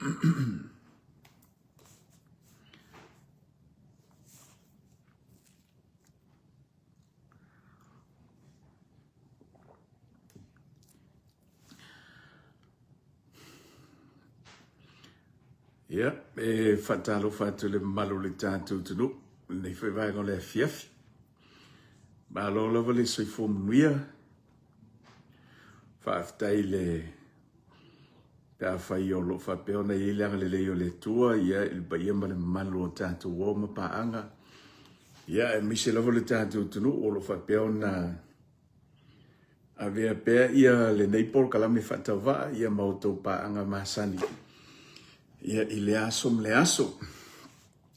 Ia, e faatalofa atu i le mamalu o le tatou atunuu i lenei foi vaega o le afiafi. Malo lava le soifua manuia. Faafetai i le pe afai o lo o faapea ona i ai le agalelei o le Atua ia, i le paia ma le mamalu o tatou uo ma paaga, ia, aemaise lava le tatou atunuu o lo o faapea ona avea pea ia lenei polokalame faatauvaa ia ma outou paaga masani ia, i lea aso ma lea aso.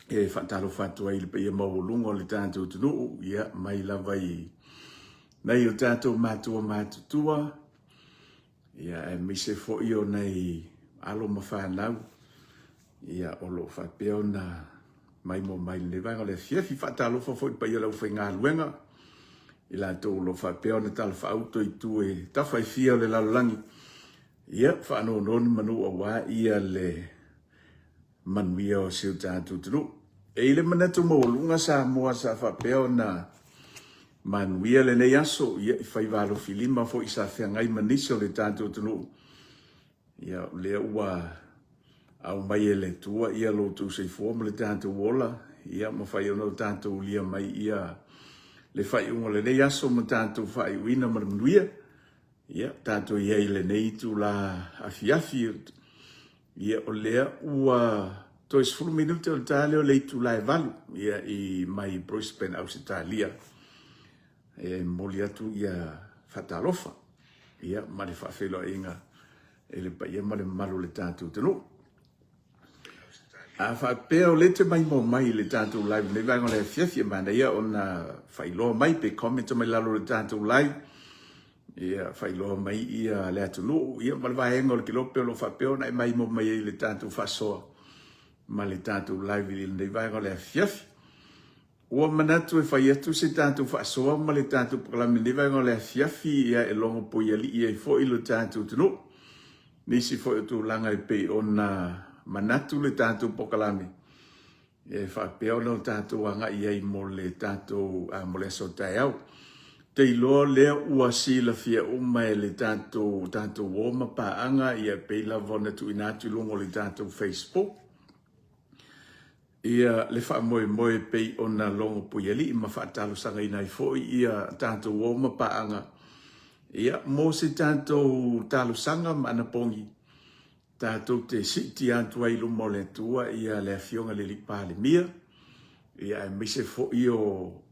E faatalofa atu ai i le paia maualuga o le tatou atunuu, ia, mai lava i nai o tatou matua matutua, ia, aemaise foi o nai alo ma fanau, ia, o lo o faapea ona maimoa mai i lenei vaega o le afiafi. Faatalofa foi i le paia o le aufaigaluega, i latou o lo o faapea ona talafaauto i itu e tafa e fia o le lalolagi, ia, faanonomanu aua ia le manuia o si o tatou atunuu. E i ai le manatu maualuga Samoa sa faapea ona manuia lenei aso, ia, i faiva alofilima foi sa feagai ma nisi o le tatou atunuu, ia, o lea ua aumai e le Atua ia lo outou soifua ma le tatou ola, ia mafai ona o tatou ulia mai ia le faaiuga o lenei aso ma tatou faaiuina ma le manuia. Ia, tatou i ai i lenei itula afiafi, ia, o lea ua toe 10 minute o le ta lea o le itula e 8, ia, i mai Brisbane, Ausetalia. E momoli atu ia faatalofa, ia, ma le faafeiloaiga i le paia ma le mamalu o le tatou atunuu. A faapea o lea e te maimoa mai i le tatou live i lenei vaega o le afiafi, e manaia ona faailoa mai pe comment mai lalo o le tatou live, ia faailoa mai ia le atunuu, ia ma le vaega o le kelope o lo o faapea ona e maimoa mai ai i le tatou faasoa ma le tatou live i lenei vaega o le afiafi. Ua manatu e fai atu se tatou faasoa ma le tatou polokalame i lenei vaega o le afiafi, ia e logo poialii ai foi lo tatou atunuu. Nisi foi o tulaga e pei ona manatu le tatou polokalame e faapea ona o tatou agai ai mo le tatou mo le aso o taeao. Te iloa lea ua silafia uma e le tatou tatou uo ma paaga, ia e pei lava ona tuuina atu i luga o le tatou Facebook. Ia le faamoemoe e pei ona logo puialii ma faatalosagaina ai foi ia tatou uo ma paaga, ia, mo se tatou talosaga ma anapogi, tatou te siitia atu ai i luma o le Atua ia le Afioga i le Alii Palemia, ia, aemaise foi o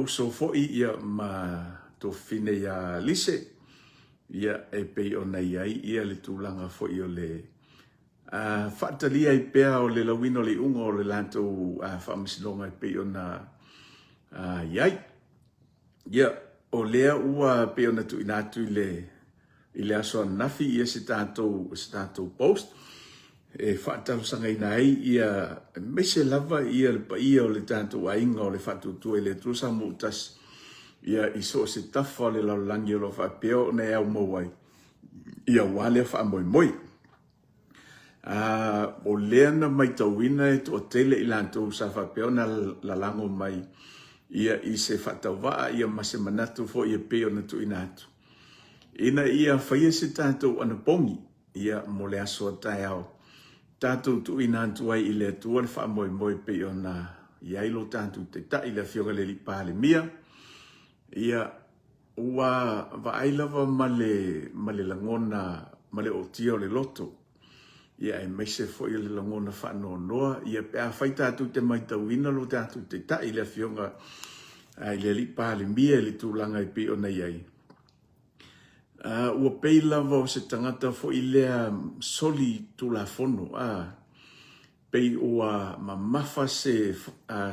uso foi ia ma tuafafine ia Lise, ia, e pei ona i ai ia le tulaga foi o le faatalia ai pea o le lauina o le iuga o le latou faamasinoga e pei ona i ai. Ia, o lea ua pei ona tuuina atu i le, i le aso ananafi ia se tatou, se tatou post e faatalosagaina ai ia, aemaise lava ia le paia o le tatou aiga o le Faatuatua i le Atua Samoa Tasi, ia i so o se tafa o le lalolagi o lo o faapea ona e aumau ai ia aua lea faamoemoe. O lea na matauina e toatele i latou sa faapea ona lalago mai ia i se faatauvaa ia ma se manatu foi e pei ona tuuina atu ina ia faia se tatou anapogi ia mo le aso a taeao, tatou tuuina atu ai i le Atua le faamoemoe e pei ona i ai lo tatou Taitai le Afioga i le Alii Palemia. Ia Ua vaai lava ma le, ma le lagona, ma le ootia o le loto, ia aemaise foi o le lagona faanoanoa, ia pe afai tatou te matauina lo tatou Taitai, le Afioga i le Alii Palemia i le tulaga e pei ona i ai, ua pei lava o se tagata foi lea soli tulafono, a, Pei ua mamafa se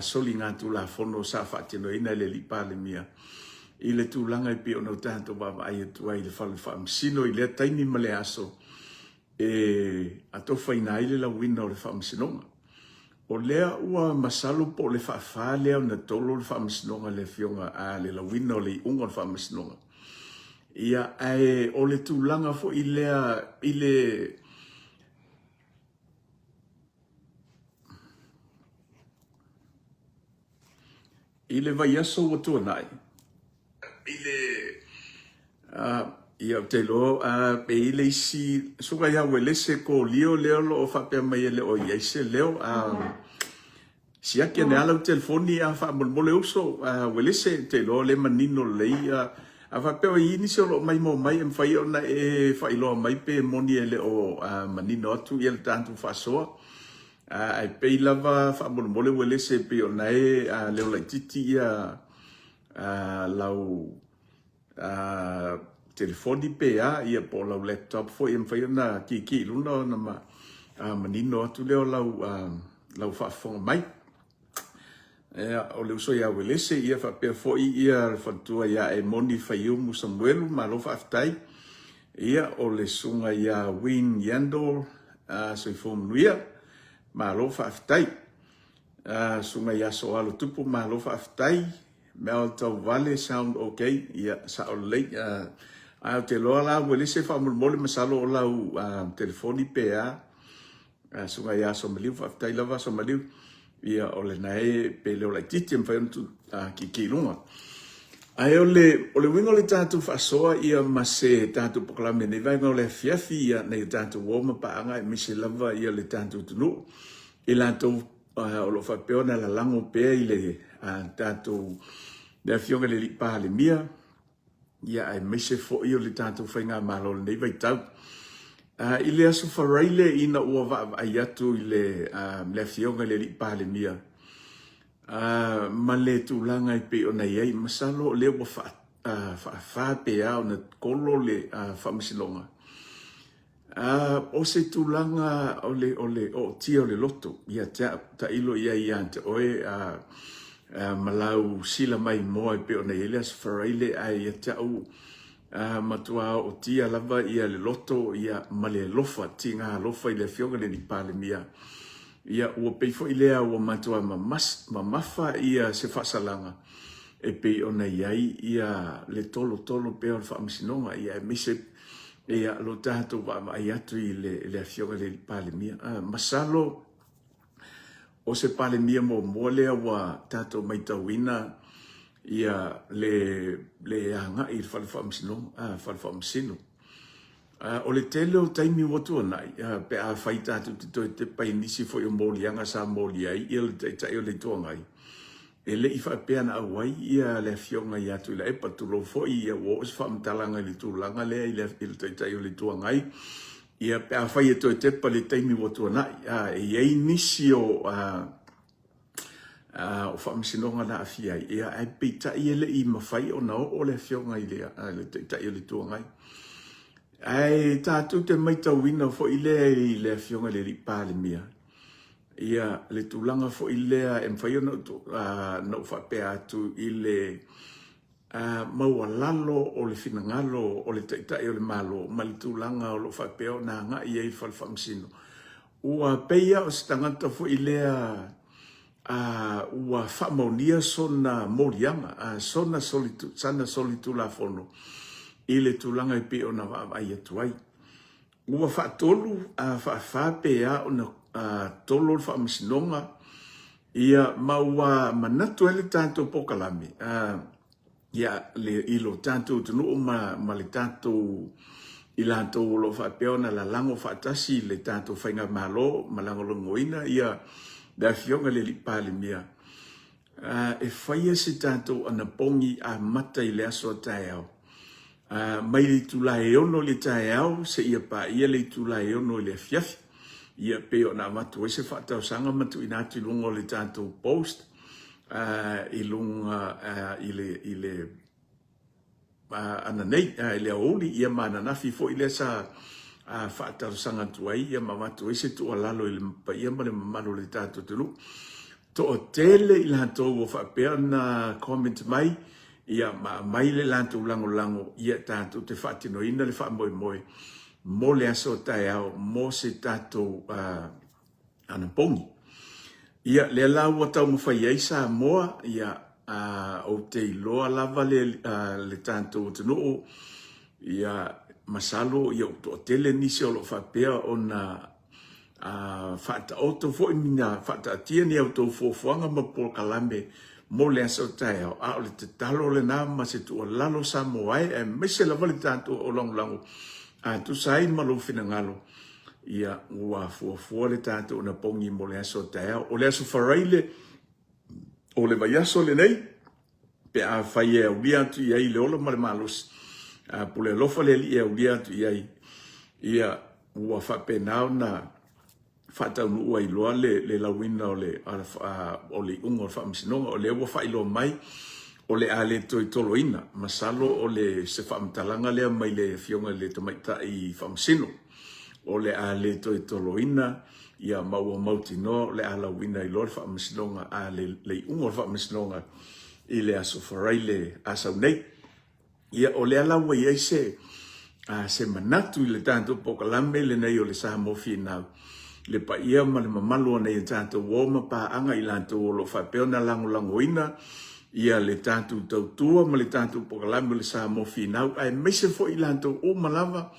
soligatulafono sa faatinoina e le Alii Palemia i le tulaga e pei ona tatou vaavaai atu ai i le fale faamasino i lea taimi ma le aso e atofaina ai le lauina o le faamasinoga. O lea ua masalo po o le faafa lea ona tolo le faamasinoga a le Afioga a le lauina o le iuga o le faamasinoga. Ia, ae o le tulaga foi lea i le. I le vaiaso ua tuanai, i le ia ou te iloa e i ai le isi suka ia Uelese Kolio lea o lo o faapea mai e le o i ai se leo. Siaki ane lava lau telefoni a faamolemole uso Uelese, ou te iloa o lea e manino lelei. A faapea o i ai nisi o lo o maimoa mai e mafai ona e faailoa mai pe moni e le o manino atu le tatou faasoa. Ae pei lava faamolemole Uelese e pei o lena e leo laitiiti ia lau telefoni pe a, ia po o lau laptop foi e mafai ona kiki i luna ona manino atu lea o lau faafofoga mai. Ia, o le uso ia Uelese, ia faapea foi ia le faletua ia Emoni Faiumu Samuelu, malo faafetai. Ia, o le susuga ia Win Yandol, soifua manuia, malo faafetai. Susuga ia Soalo Tupu, malo faafetai. Mel Tauvale, sound ok, ia, sao lelei. Ae ou te iloa la Uelese faamolemole masalo o lau telefoni pe a. Susuga ia Somaliu, faafetai lava Somaliu. Ia, o lena e pe leo laitiiti e mafai ona tuu kiki i luga. Ae o le, o le uiga o le tatou faasoa ia ma se tatou polokalame i lenei vaega o le afiafi ia ina ia tatou o ma paaga aemaise lava ia le tatou atunuu i latou o lo o faapea ona lalago pea i le tatou le Afioga i le Alii Palemia, ia aemaise foi o le tatou faigamalo i lenei vaitau. I le Aso Faraile ina ua vaavaai atu i le le Afioga i le Alii Palemia ma le tulaga e pei ona i ai, masalo o lea ua faafa pe a ona kolo le faamasinoga. O se tulaga o le o le ootia o le loto ia te au, tailo i ai ia te oe ma lau sila maimoa e pei ona i ai le Aso Faraile, ae ia te au matua ootia lava ia le loto ia ma le alofa, tiga alofa i le Afioga i le Alii Palemia. Ia ua pei foi lea ua matua mamafa ia se faasalaga e pei ona i ai ia le tolotolo pea o le faamasinoga, ia aemaise Ia, lo tatou vaavaai atu i le, le Afioga i le Palemia. Masalo o se Palemia muamua lea ua tatou maitauina ia le, le agai i le fale faamasinoga, fale faamasino. O le tele o taimi ua tuanai, pe afai tatou te toe tepa i nisi foi o moliaga sa molia ai ia le Taitai o le Itu Agai, E le i faapea na auai ia le Afioga ia Tuilaepa, tulou foi, ia ua oo se faamatalaga i le tulaga lea i le i le Taitai o le Itu Agai, ia pe afai e toe tepa i le taimi ua tuanai, a, e i ai nisi o, a, a, o faamasinoga na aafia ai, ia, ae peitai e le i mafai ona oo le Afioga i le, a, le Taitai o le Itu Agai. Ae tatou te maitauina foi lea i le Afioga i le Alii Palemia, Ia, le tulaga foi lea e mafai ona ou faapea atu i le maualalo o le finagalo o le Taitai o le Malo ma le tulaga o lo o faapea ona agai ai i le Fale Faamasino, ua pei lava o se tagata foi lea ua faamaonia sona moliaga, sona solitulafono i le tulaga e pei ona vaavaai atu ai. Ua faatolu a faafa pe a ona tolo le faamasinoga, ia, ma ua manatu ai le tatou polokalame, ia, le, i lo tatou atunuu ma, ma le tatou, i latou o lo o faapea ona lalago faatasi i le tatou faigamalo ma lagolagoina ia le Afioga i le Alii Palemia, e faia se tatou anapogi amata i le aso a taeao, mai le itula e 6 i le taeao seia paia le itula e 6 i le afiafi. Ia pei ona avatu ai se faatausaga ma tuuina atu i luga o le tatou post i luga i le, i le ananei i le aoauli, ia ma ananafi foi lea sa faatalosaga atu ai ia ma avatu ai se tuualalo i le paia ma le mamalu o le tatou atunuu. Toatele i latou ua faapea ona comment mai ia ma aumai le latou lagolago ia tatou te faatinoina le faamoemoe mo le aso taeao mo se tatou anapogi. Ia, lea la ua taumafai ai Samoa, ia, ou te iloa lava le, le tatou atunuu, ia, masalo ia ua toatele nisi o lo o faapea ona faataoto foi ma faataatia ni a outou fuafuaga ma polokalame mo le aso taeao, a o le tatalo lena ma se tuualalo Samoa e, aemaise lava le tatou au lagolago, a tusa ai ma lou finagalo, ia ua fuafua le tatou anapogi mo le aso taeao. O le aso Faraile o le vaiaso lenei, pe afai e aulia atu i ai le ola ma le malosi, a pule alofa le Alii e aulia atu i ai, ia ua faapena ona faataunuu ai loa le lauina o le iuga o le faamasinoga. O lea ua faailoa mai o le a le toe toloina. Masalo o le se faamatalaga lea mai le Afioga i le Tamaitai Faamasino. O le a le toe toloina, ia ma ua mautinoa o le a lauina ai loa le faamasinoga, a le iuga o le faamasinoga i le aso Faraile a sau nei. Ia, o lea la ua i ai se, a, se manatu i le tatou polokalame lenei o le Samoa Finau, le paia ma le mamalu o nei tatou uo ma paaga i latou o lo o faapea ona lagolagoina ia le tatou tautua ma le tatou polokalame o le Samoa Finau, aemaise foi i latou uma lava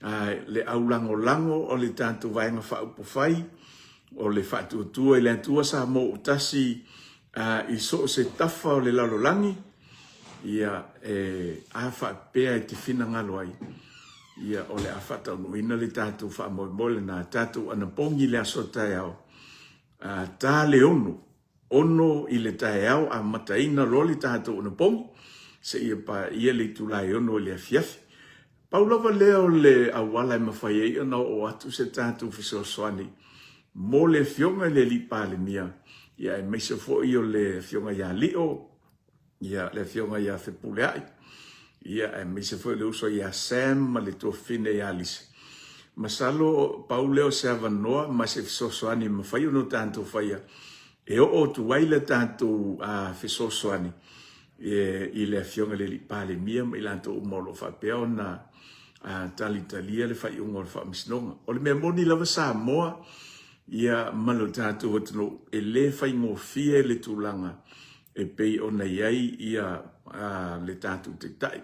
a, le aulagolago o le tatou Vaega Faaupufai o le Faatuatua i le Atua Samoa ua Tasi A i so o se tafa o le lalolagi, ia, e, a faapea e te finagalo ai, ia, o le a faataunuuina le tatou faamoemoe lena, tatou anapogi i le aso taeao, a, ta le ono, ono i le taeao, amataina loa le tatou anapogi, seia paia le itula e ono i le afiafi. Pau lava lea o le auala e mafai ai ona oo atu se tatou fesoasoani mo le Afioga i le Alii Palemia, ia aemaise foi o le Afioga ia Lio, ia le Afioga ia Fepuleai, ia aemaise foi o le uso ia Sam ma le tuafafine ia Lisa. Masalo pau lea o se avanoa ma se fesoasoani e mafai ona tatou faia e oo atu ai le tatou fesoasoani i le Afioga i le Alii Palemia ma i latou uma o lo o faapea ona talitalia le faaiuga o le Faamasinoga. O le mea moni lava Samoa ia ma lo tatou atunuu, e le faigofie le tulaga e pei ona i ai ia le tatou Taitai.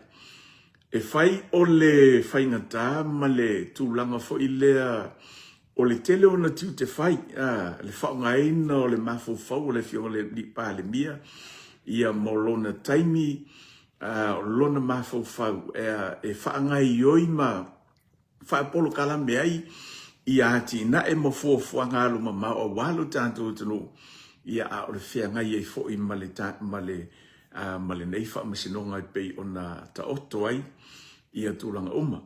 E fai o le faigata ma le tulaga foi lea O le tele ona tiute fai, a, le faaaogaina o le mafaufau o le Afioga i le Alii Palemia, ia mo lona taimi, a, o lona mafaufau e, e faagaoioi ma faapolokalame ai ia atinae ma fuafuaga alumamao aua lo tatou atunuu, ia, a o le feagai ai foi ma le, ma le, a, ma lenei faamasinoga e pei ona taoto ai ia tulaga uma.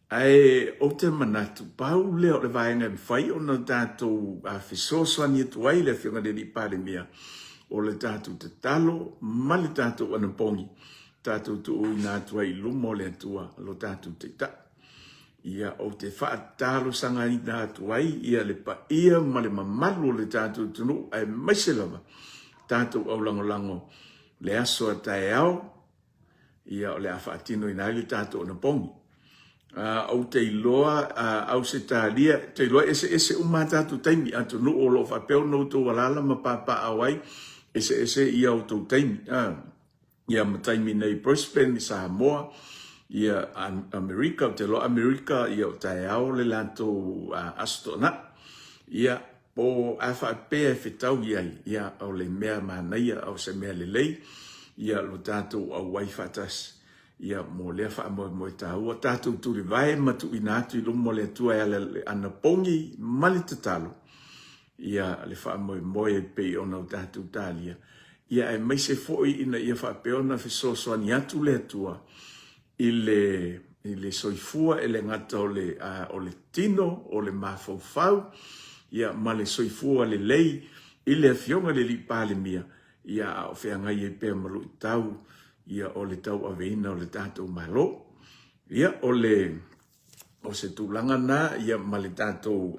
Ae ou te manatu, pau lea o le vaega e mafai ona tatou fesoasoani atu ai le Afioga i le Alii Palemia, o le tatou tatalo ma le tatou anapogi, tatou tuuina atu ai i luma o le Atua lo tatou Taitai. Ia, ou te faatalosagaina atu ai ia le paia ma le mamalu o le tatou atunuu, aemaise lava tatou aulagolago le aso a taeao, ia o le a faatinoina ai le tatou anapogi. Ou te iloa Ausetalia, ou te iloa eseese uma a tatou taimi, atunuu o lo o faapea ona outou alaala ma papaaao ai, eseese ia outou taimi. Ia ma taimi nei i Brisbane, i Samoa, ia Amerika, ou te iloa Amerika, ia o taeao le latou Aso Toonai. Ia, Po a faapea e fetau i ai, ia, o le mea manaia, o se mea lelei, ia, lo tatou auai faatasi, ia, mo lea faamoemoe taua, tatou tulivae ma tuuina atu i luma o le Atua e ala i le anapogi ma le tatalo, ia, le faamoemoe e pei ona o tatou talia, ia, aemaise foi ina ia faapea ona fesoasoani atu le Atua i le, i le soifua e le gata o le, a, o le tino, o le mafaufau, ia, ma le soifua lelei i le Afioga i le Alii Palemia, ia, a o feagai ai pea ma luitau, ia, o le tauaveina o le tatou Malo. Ia, o le, O se tulaga lena ia ma le tatou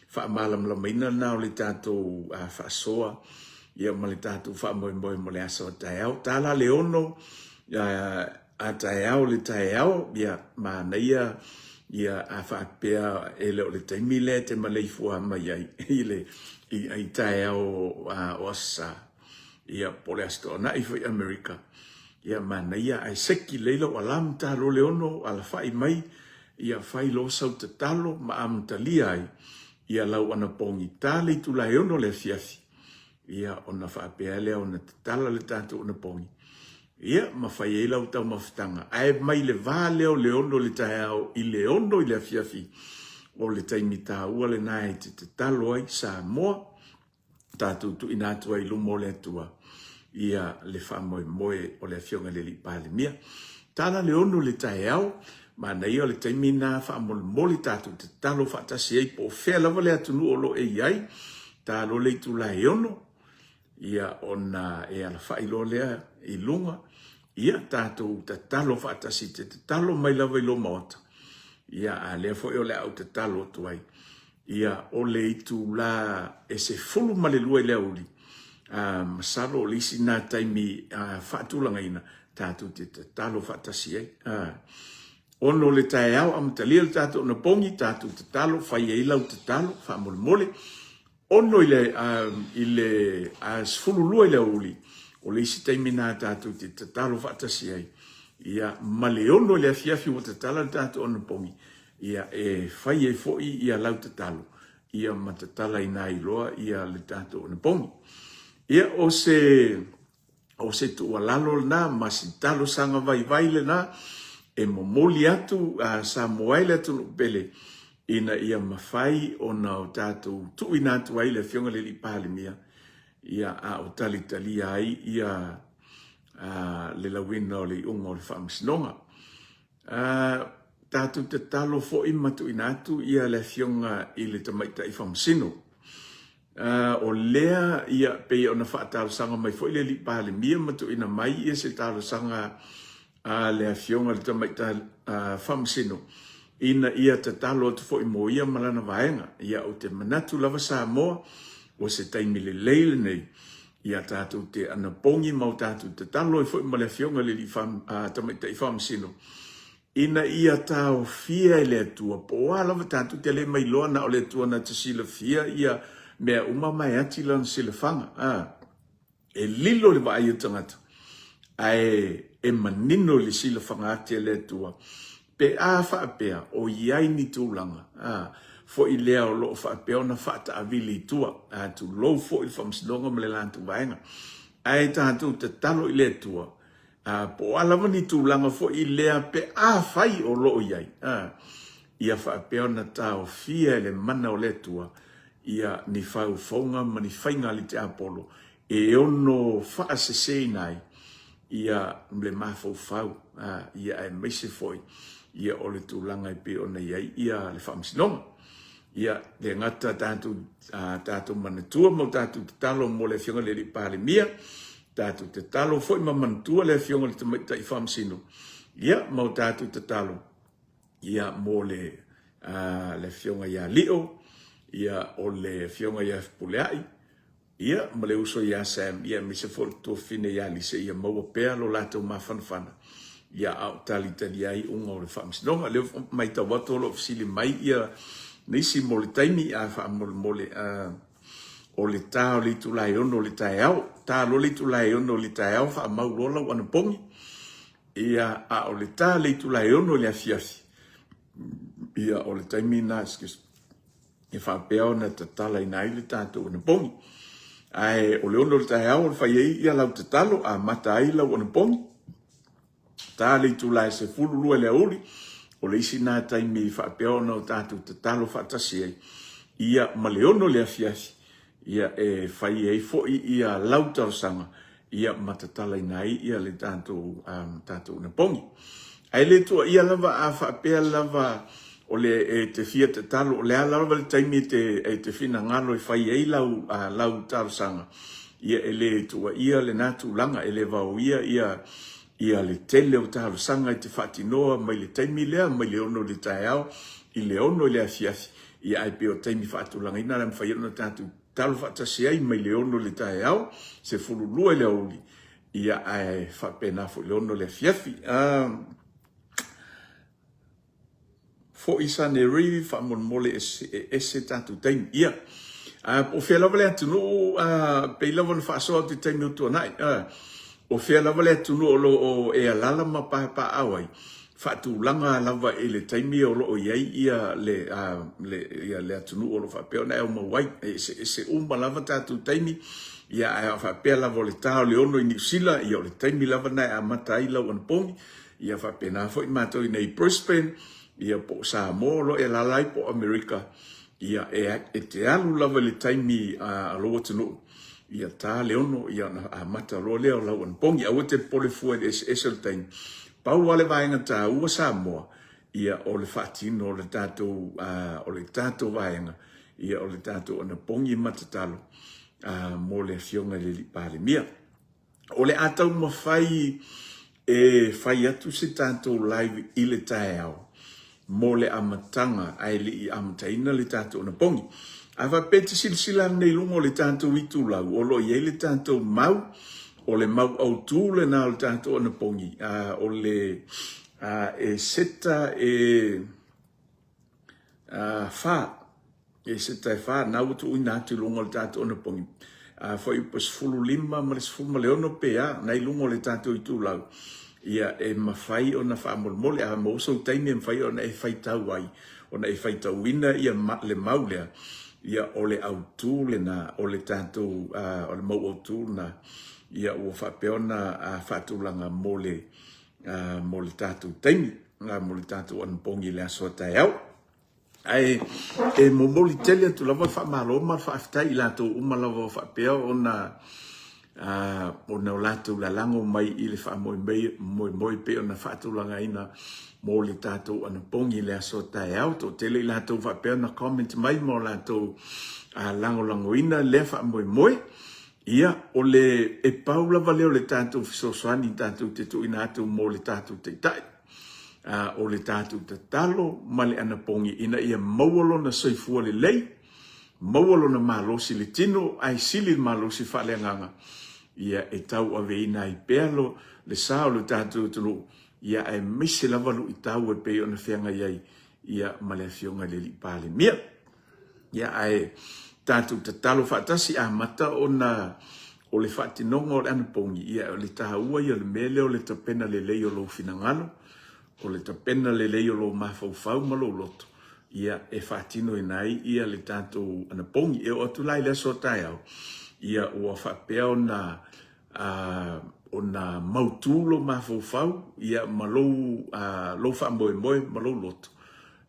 faamalamalamaina lena o le tatou faasoa ia ma le tatou faamoemoe mo le aso a taeao. Tala le ono a taeao le taeao, ia manaia ia a faapea e le o le taimi lea e te maleifua mai ai i le i taeao o Aso Sa, ia po o le Aso Toonai foi i Amerika. Ia manaia ae seki lelei lou alarm ta lo le ono alafai mai ia fai lo sau tatalo ma amatalia ai ia lau anapogi ta le itula e ono le afiafi. Ia, ona faapea lea ona tatala le tatou anapogi, ia, ma fai ai lau taumafataga. Ae mai le va lea o le 6 i le taeao i le 6 i le afiafi, o le taimi taua lena e te tatalo ai Samoa, tatou tuuina atu ai i luma o le Atua ia le faamoemoe o le Afioga i le Alii Palemia. Tala le 6 i le taeao, manaia o le taimi lena faamolemole tatou tatalo faatasi ai po o fea lava le atunuu o lo o e i ai, ta loa le itula e 6, ia ona e alafai loa lea i luga, ia tatou tatalo faatasi, te tatalo mai lava i lou maota, ia a lea foi o le a ou tatalo atu ai. Ia, o le itula e 12 i le aoauli, a, masalo o le isi lena taimi faatulagaina tatou te tatalo faatasi ai. A, ono le taeao amatalia le tatou anapogi, tatou tatalo, fai ai lau tatalo faamolemole. Ono i le, a, i le 12 i le aoauli, o le isi taimi lena tatou te tatalo faatasi ai. Ia, ma le 6 i le afiafi ua tatala le tatou anapogi, Ia, e fai ai foi ia lau tatalo, ia ma tatalaina ai loa ia le tatou anapogi. Ia, o se, o se tuualalo lena ma si talosaga vaivai lena e momoli atu a Samoa e le atunuu pele ina ia mafai ona o tatou tuuina atu ai le Afioga i le Alii Palemia, ia, a o talitalia ai ia a, le lauina o le iuga o le Faamasinoga. A tatou tatalo foi ma tuuina atu ia le Afioga i le Tamaitai Faamasino. A o lea ia pei ona faatalosaga mai foi le Alii Palemia ma tuuina mai ia se talosaga a le Afioga i le Tamaitai Faamasino ina ia tatalo atu foi mo ia ma lana vaega. Ia ou te manatu lava Samoa ua se taimi lelei lenei Ia tatou te anapogi ma o tatou tatalo ai foi ma le Afioga i le Alii Tamaitai Faamasino, ina ia taofia e le Atua, po o a lava tatou te le mailoa na o le Atua na te silafia ia mea uma ma e ati lana silafaga. A, e lilo le vaai o tagata, ae e manino i le silafaga ati a le Atua Pe a faapea o i ai ni tulaga, a, foi lea o lo o faapea ona faataavili i tua, a, tulou foi le Faamasinoga ma le latou vaega. Ae tatou tatalo i le Atua, a, po o a lava ni tulaga foi lea pe afai o lo o i ai, a, ia faapea ona taofia e le mana o le Atua ia ni faufauga ma ni faiga a le tiapolo e ono faaseseina ai ia le mafaufau, ia aemaise foi ia o le tulaga e pei ona i ai ia le faamasinoga. Ia le gata tatou, tatou manatua ma o tatou tatalo mo le Afioga i le Alii Palemia, tatou tatalo foi ma manatua le Afioga i le Tamaitai Faamasino, ia ma o tatou tatalo ia mo le, le Afioga ia Lio, ia o le Afioga ia Fepuleai, Ia, ma le uso ia Sam, ia aemaise foi le tuafafine ia Lisa, ia maua pea lo latou mafanafana, ia a o talitalia ai iuga o le faamasinoga. O lea ua matau atu o lo o fesili mai ia nisi mo le taimi, a faamolemole, a, o le ta o le itula e 6 o le taeao, ta loa le itula e 6 o le taeao, faamau loa lau anapogi, ia, a o le ta le itula e 6 i le afiafi, ia, o le taimi lena, excuse me, e faapea ona tatalaina ai le tatou anapogi. Ae o le 6 o le taeao o le fai ai ia lau tatalo, amata ai lau anapogi. Ta le itula e 12 i le aoauli, o le isi na taimi faapea ona o tatou tatalo faatasi ai, ia ma le 6 i le afiafi, ia e fai ai foi ia lau talosaga ia ma tatalaina ai ia le tatou tatou anapogi. Ae le tuuaia lava a faapea lava o le e te fia tatalo, o le a lava le taimi e te e te finagalo e fai ai lau lau talosaga, ia e le tuuaia lena tulaga, e le vaoia ia ia le tele o talosaga e te faatinoa mai le taimi lea mai le 6 i le taeao i le 6 i le afiafi, ia ae pei o taimi faatulagaina le mafai ona tatou Talo faatasi ai mai le 6 i le taeao, 12 i le aoauli, ia ae faapena foi le 6 i le afiafi. Foi Saneri faamolemole e ese tatou taimi. Ia, po o fea lava le atunuu, pei lava ona faasoa atu i taimi o tuanai, o fea lava le atunuu o lo o e alala ma paepaeao ai, faatulaga lava i le taimi o lo o i ai ia le, le, ia le atunuu o lo o faapea ona e aumau ai. E eseese uma lava tatou taimi. Ia, ae a faapea lava o le ta o le 6 i Niu Sila, ia o le taimi lava lena e amata ai lau anapogi. Ia faapena foi matou i inei i Brisbane, ia po o Samoa o lo o e alaala ai po o Amerika, ia e, e te alu lava i le taimi a lou atunuu, ia ta le 6, ia ona amata loa lea o lau anapogi. Aua e te popole fua i le eseese o le taimi. Pau lava le vaega taua Samoa, ia o le faatino o le tatou, o le tatou vaega, ia o le tatou anapogi ma tatalo mo le Afioga i le Alii Palemia. O le a taumafai e fai atu se tatou live i le taeao mo le amataga ae le i amataina le tatou anapogi. A faapea e te silasila ane i luga o le tatou itulau, o lo o i ai le tatou mau, o le mau autu lena o le tatou anapogi, o le e seta e fa, e seta e fa, na ua tuuina atu i luga o le tatou anapogi, fuaiupu 15 ma le 16 pe a, na i luga o le tatou itulau, ia e mafai ona faamolemole, a maua sou taimi e mafai ona e faitau ai, ona e faitauina ia le mau lea, ia o le autu lena, o le tatou, o le mau autu lena, ia ua faapea ona faatulaga mo le mo le tatou taimi, mo le tatou anapogi i le aso a taeao. Ae e momoli tele atu lava le faamalo ma le faafetai i latou uma lava o faapea ona ona o latou lalago mai i le faamoemoe pei ona faatulagaina mo le tatou anapogi i le aso a taeao. Toatele i latou faapea ona comment mai ma o latou lagolagoina lea faamoemoe. Ia, o le, e pau lava lea o le tatou fesoasoani tatou te tuuina atu mo le tatou Taitai, a, o le tatou tatalo ma le anapogi ina ia maua lona soifua lelei, maua lona malosi i le tino, ae sili le malosi faaleagaga, ia e tauaveina ai pea lo, le sa o le tatou atunuu, ia aemaise lava luitau e pei ona feagai ai, ia, ma le Afioga i le Alii Palemia. Ia, ae tatou tatalo faatasi, amata ona o le faatinoga o le anapogi, ia, o le taua ia o le mea lea o le tapena lelei o lou finagalo, o le tapena lelei o lou mafaufau ma lou loto, ia, e faatinoina ai ia le tatou anapogi. E oo atu la i le aso a taeao, ia, ua faapea ona ona mautu lou mafaufau, ia, ma lou, lou faamoemoe ma lou loto,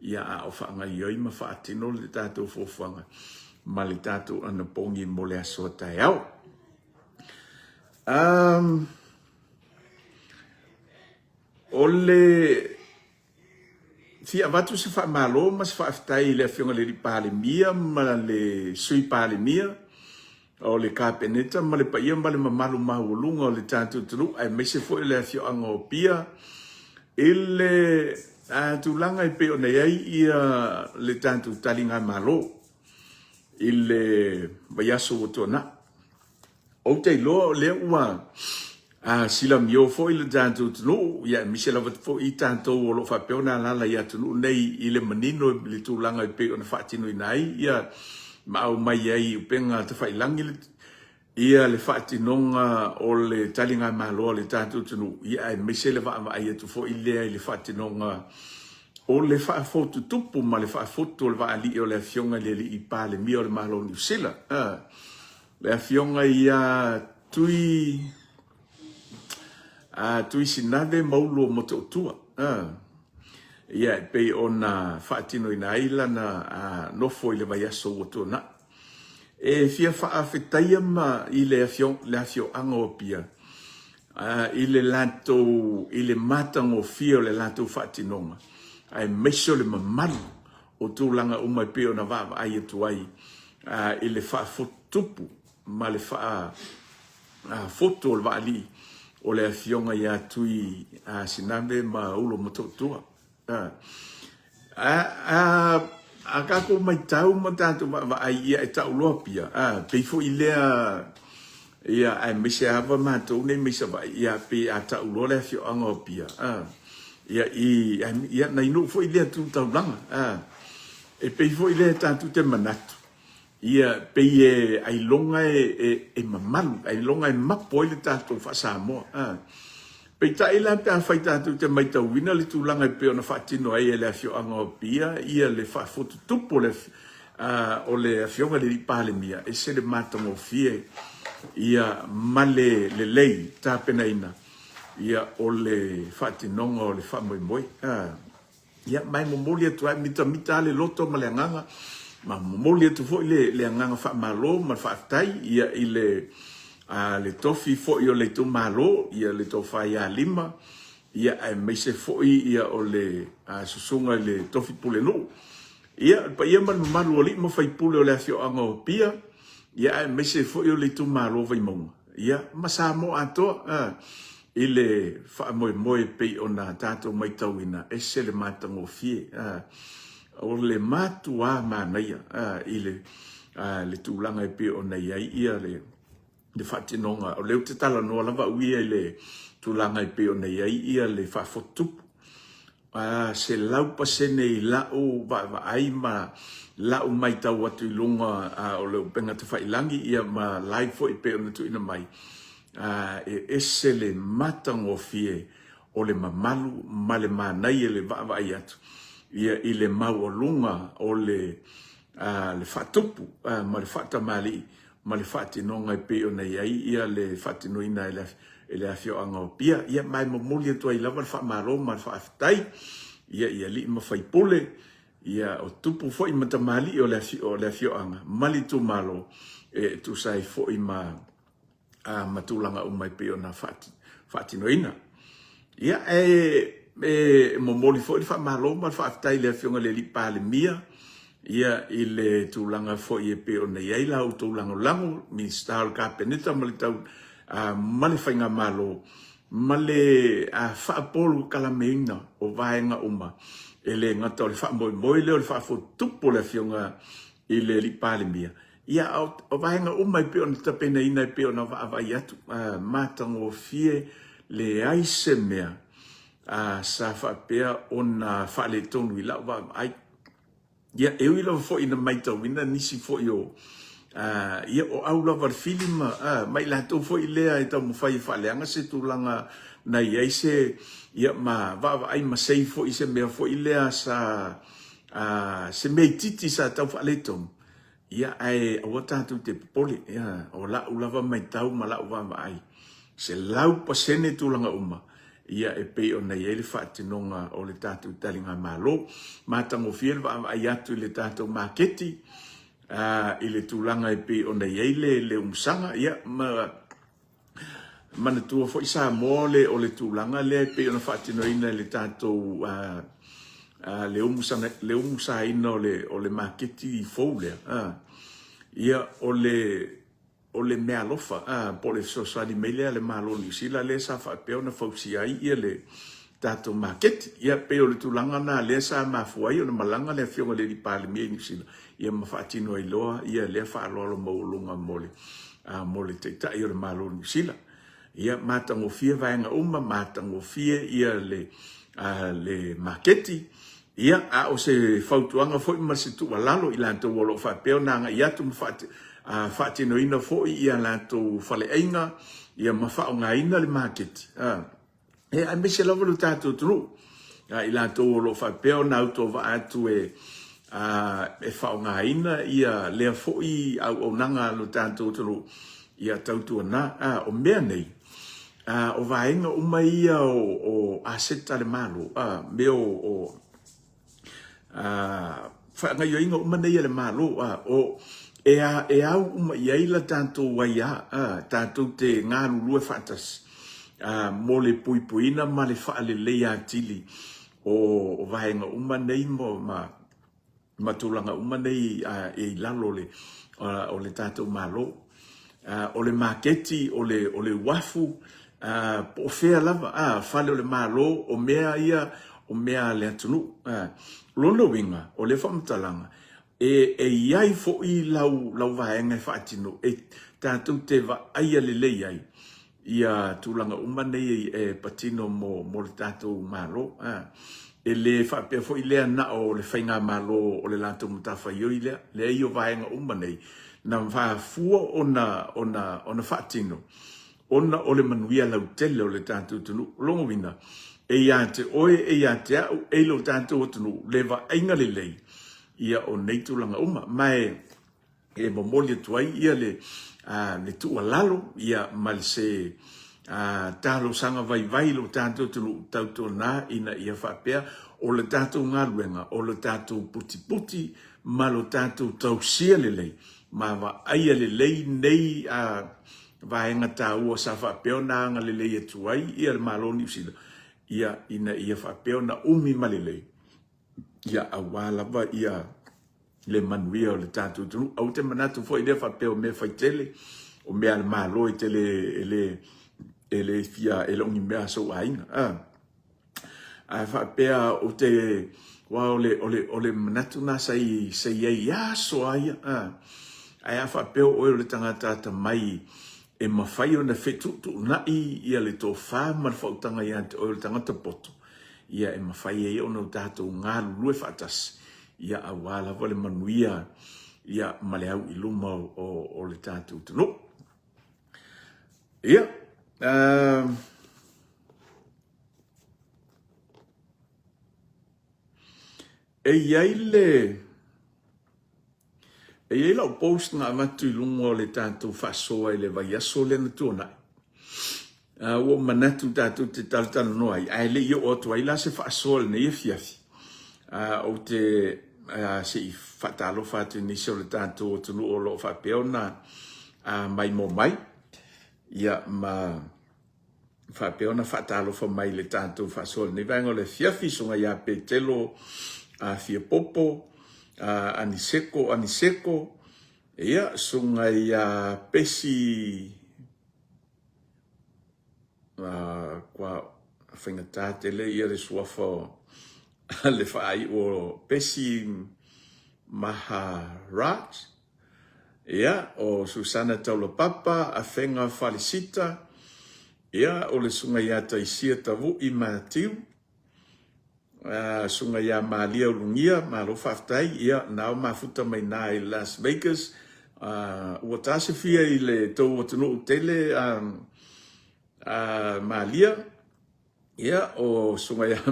ia a o faagaoioi ma faatino le tatou fuafuaga ma le tatou anapogi mo le aso a taeao. Um, o le fia avatu se faamalo ma se faafetai i le Afioga i le Alii Palemia ma le Sui Palemia, o le Kapeneta ma le paia ma le mamalu maualuga o le tatou atunuu aemaise foi o le afioaga o Apia i le tulaga e pei ona i ai ia le tatou taligamalo i le vaiaso ua tuanai. Ou te iloa o lea ua silamio foi le tatou atunuu, ia aemaise lava foi tatou o lo o faapea ona alaala i atunuu nei i le manino i le tulaga e pei ona faatinoina ai ia ma aumai ai i upega tafailagi ia le faatinoga o le taligamalo a le tatou atunuu, ia aemaise le vaavaai atu foi lea i le faatinoga o le faafotutupu ma le faafotu o le vaalii o le Afioga i le Alii Palemia o le Malo o Niu Sila. Le Afioga ia Tui a Tui Sinave Maulu o Motootua. Ia e pei ona faatinoina ai lana nofo i le vaiaso ua tuanai. E fia faafetaia ma i le afioaga o Apia i le latou i le matagofie o le latou faatinoga aemaise o le mamalu o tulaga uma e pei ona vaavaai atu ai i le faafotutupu ma le faafotu o le vaalii o le Afioga ia Tui Sinave ma Ulo Motootua. A tatou matau ma tatou vaavaai ia e tauloa pia, pei foi lea ia aemaise lava matou nei mai Savaii, ia pei a tau loa le afioaga o Apia, ia i ia nai nuu foi lea tu taulaga, e pei foi lea tatou te manatu, ia pei e ailoga e e mamalu, ailoga e mapo ai le tatou faa-Samoa. Peitai la pe afai tatou te maitauina le tulaga e pei ona faatino ai e le afioaga o Apia ia le faafotutupu o le o le Afioga i le Alii Palemia, e ese le matagofie ia, ma le lelei tapenaina, ia, o le faatinoga o le faamoemoe. Ia, ma e momoli atu ai, mitamita lava le loto ma le agaga, ma momoli atu foi le, le agaga faamalo ma le faafetai, ia, i le, a, le tofi foi o le itumalo, ia, le tofa ia Lima, ia, aemaise foi, ia, o le, a, susuga i le tofi pulenuu. Ia, le paia ma le mamalu o alii ma faipule o le afioaga o Apia, ia, aemaise foi o le itumalo o Vaimauga, ia, ma Samoa atoa, a, i le faamoemoe e pei ona tatou matauina, ese le matagofie, a, o le matuā manaia, a, i le, a, le tulaga e pei ona i ai ia le, le faatinoga. O lea ou te talanoa lava au ia i le tulaga e pei ona i ai ia le faafotutupu. A 100% i la'u vaavaai ma la'u maitau atu i luga o le upega tafailangi ia ma live foi e pei ona tuuina mai, e ese le matagofie o le mamalu ma le manaia i le vaavaai atu ia i le maualuga o le le faatupu ma le faatamalii ma le faatinoga e pei ona i ai ia le faatinoina e le afioaga o Apia. Ia, ma e momoli atu ai lava le faamalo ma le faafetai ia i alii ma faipule, ia o tupu foi ma tamalii o le afioaga ma le itumalo e tusa ai foi ma ma tulaga uma e pei ona faatinoina. Ia, e, e momoli foi le faamalo ma le faafetai i le Afioga i le Alii Palemia, ia, i le tulaga foi e pei ona i ai la outou lagolago, Minisita o le Kapeneta ma le tau, ma le Faigamalo, ma le faapolokalameina o vaega uma, e le gata o le faamoemoe lea o le faafotutupu o le Afioga i le Alii Palemia, Ia, o vaega uma e pei ona tapenaina e pei ona vaavaai atu, matagofie, leai se mea sa faapea ona faaletonu i lau vaavaai. Ia, e ui lava foi ina matauina nisi foi o, ia, o au lava le fili ma, ma i latou foi lea e taumafai e faaleaga se tulaga na i ai se, ia, ma vaavaai masei foi i se mea foi lea sa, se mea itiiti sa tau faaletonu. Ia, ae aua tatou te popole, ia, o la'u lava maitau ma la'u vaavaai, 100% tulaga uma, ia, e pei ona i ai le faatinoga o le tatou taligamalo. Matagofie le vaavaai atu i le tatou maketi, a, i le tulaga e pei ona i ai le, le umusaga, ia, ma Manatua foi Samoa o le, o le tulaga lea e pei ona faatinoina e le tatou a, a, le umusaga, le umusaina o le, o le maketi fou lea, a, ia, o le, o le meaalofa, a, po o le fesoasoani mai lea a le Malo o Niu Sila lea sa faapea ona fausia ai ia le tatou maketi. Ia, pei o le tulaga lena lea sa mafua ai ona malaga le Afioga i le Alii Palemia i Niu Sila, ia ma faatino ai loa ia lea faaaloalo maualuga mo le, mo le Taitai o le Malo o Niu Sila. Ia, matagofie vaega uma, matagofie ia le, le maketi. Ia, a o se fautuaga foi ma se tuualalo i latou o lo o faapea ona agai atu ma faatinoina foi ia latou faleaiga, ia ma faaaogaina le maketi, E, aemaise lava lo tatou atunuu, a i latou o lo o faapea ona autovaa atu e, a, e faaaogaina ia lea foi auaunaga a lo tatou atunuu, ia tautuana. A, o mea nei, a, o vaega uma ia o, o aseta a le Malo, a, mea o, o faagaoioiga uma nei a le Malo, a, o, e, a, e au uma i ai la tatou aiā, a, tatou te galulue faatasi, a, mo le puipuiina ma le faaleleia atili o, o vaega uma nei ma, ma, ma tulaga uma nei a, e i lalo o le, a, o le tatou Malo. O le maketi, o le, o le uafu, po o fea lava, a, fale o le Malo, o mea ia, o mea a le atunuu. A, o lona uiga, o lea faamatalaga, e, e i ai foi lau, lau vaega e faatino, e tatou te vaaia lelei ai ia tulaga uma nei e patino mo, mo le tatou Malo. A, e le faapea foi lea na o le faigamalo o le latou matafaioi lea, leai o vaega uma nei, na mafua ona, ona, ona faatino, ona o le manuia lautele o le tatou atunuu. O lona uiga, e ia te oe, e ia te au, e i lo tatou atunuu, le vaaiga lelei ia o nei tulaga uma. Ma e, e momoli atu ai ia le le tuualalo ia ma le se talosaga vaivai i lo tatou atunuu tautuana ina ia faapea o le tatou galuega o le tatou putiputi ma lo tatou tausia lelei ma vaaia lelei nei vaega taua sa faapea ona agalelei atu ai ia le Malo o Niu Sila ia ina ia faapea ona umi ma lelei ia aua lava ia le manuia o le tatou atunuu. Aua te manatu foi lea faapea o mea faitele, o mea a le Malo e tele e le e le fia e le o ni mea a sou aiga. A ae faapea o te aua o le o le o le manatu na sa i sa i ai i aso lava ia. A ae a faapea o oe o le tagata atamai e mafai ona fetuutuunai ia le tofa ma le faautaga ia te oe o le tagata poto, ia e mafai ai ona o tatou galulue faatasi ia aua lava le manuia ia ma le au i luma o le tatou atunuu. Ia, e i ai le E i ai lau post na avatu i luga o le tatou faasoa i le vaiaso lea na tuanai. Ua ou manatu tatou te talatalanoa ai, ae le i oo atu ai la se faasoa i lenei afiafi. Ou te se i faatalofa atu i nisi o le tatou atunuu o lo o faapea ona maimoa mai. Ia ma faapea ona faatalofa mai i le tatou faasoa i lenei vaega o le afiafi, Susuga ia Petelo Fiapopo, Aniseko Aniseko, ia, Susuga ia Pesi kua faigata tele ia le suafa o le faaiu o Pesi Maharaj, Ia, o Susana Taulapapa, Afega Falesita, ia, o le Susuga ia Taisia Tavu'i Matiu, Susuga ia Malia Ulugia, malo faafetai, ia, na o mafuta mai na i Las Vegas, ua tasefia i le tou atunuu tele, Malia, Ia, o Susuga ia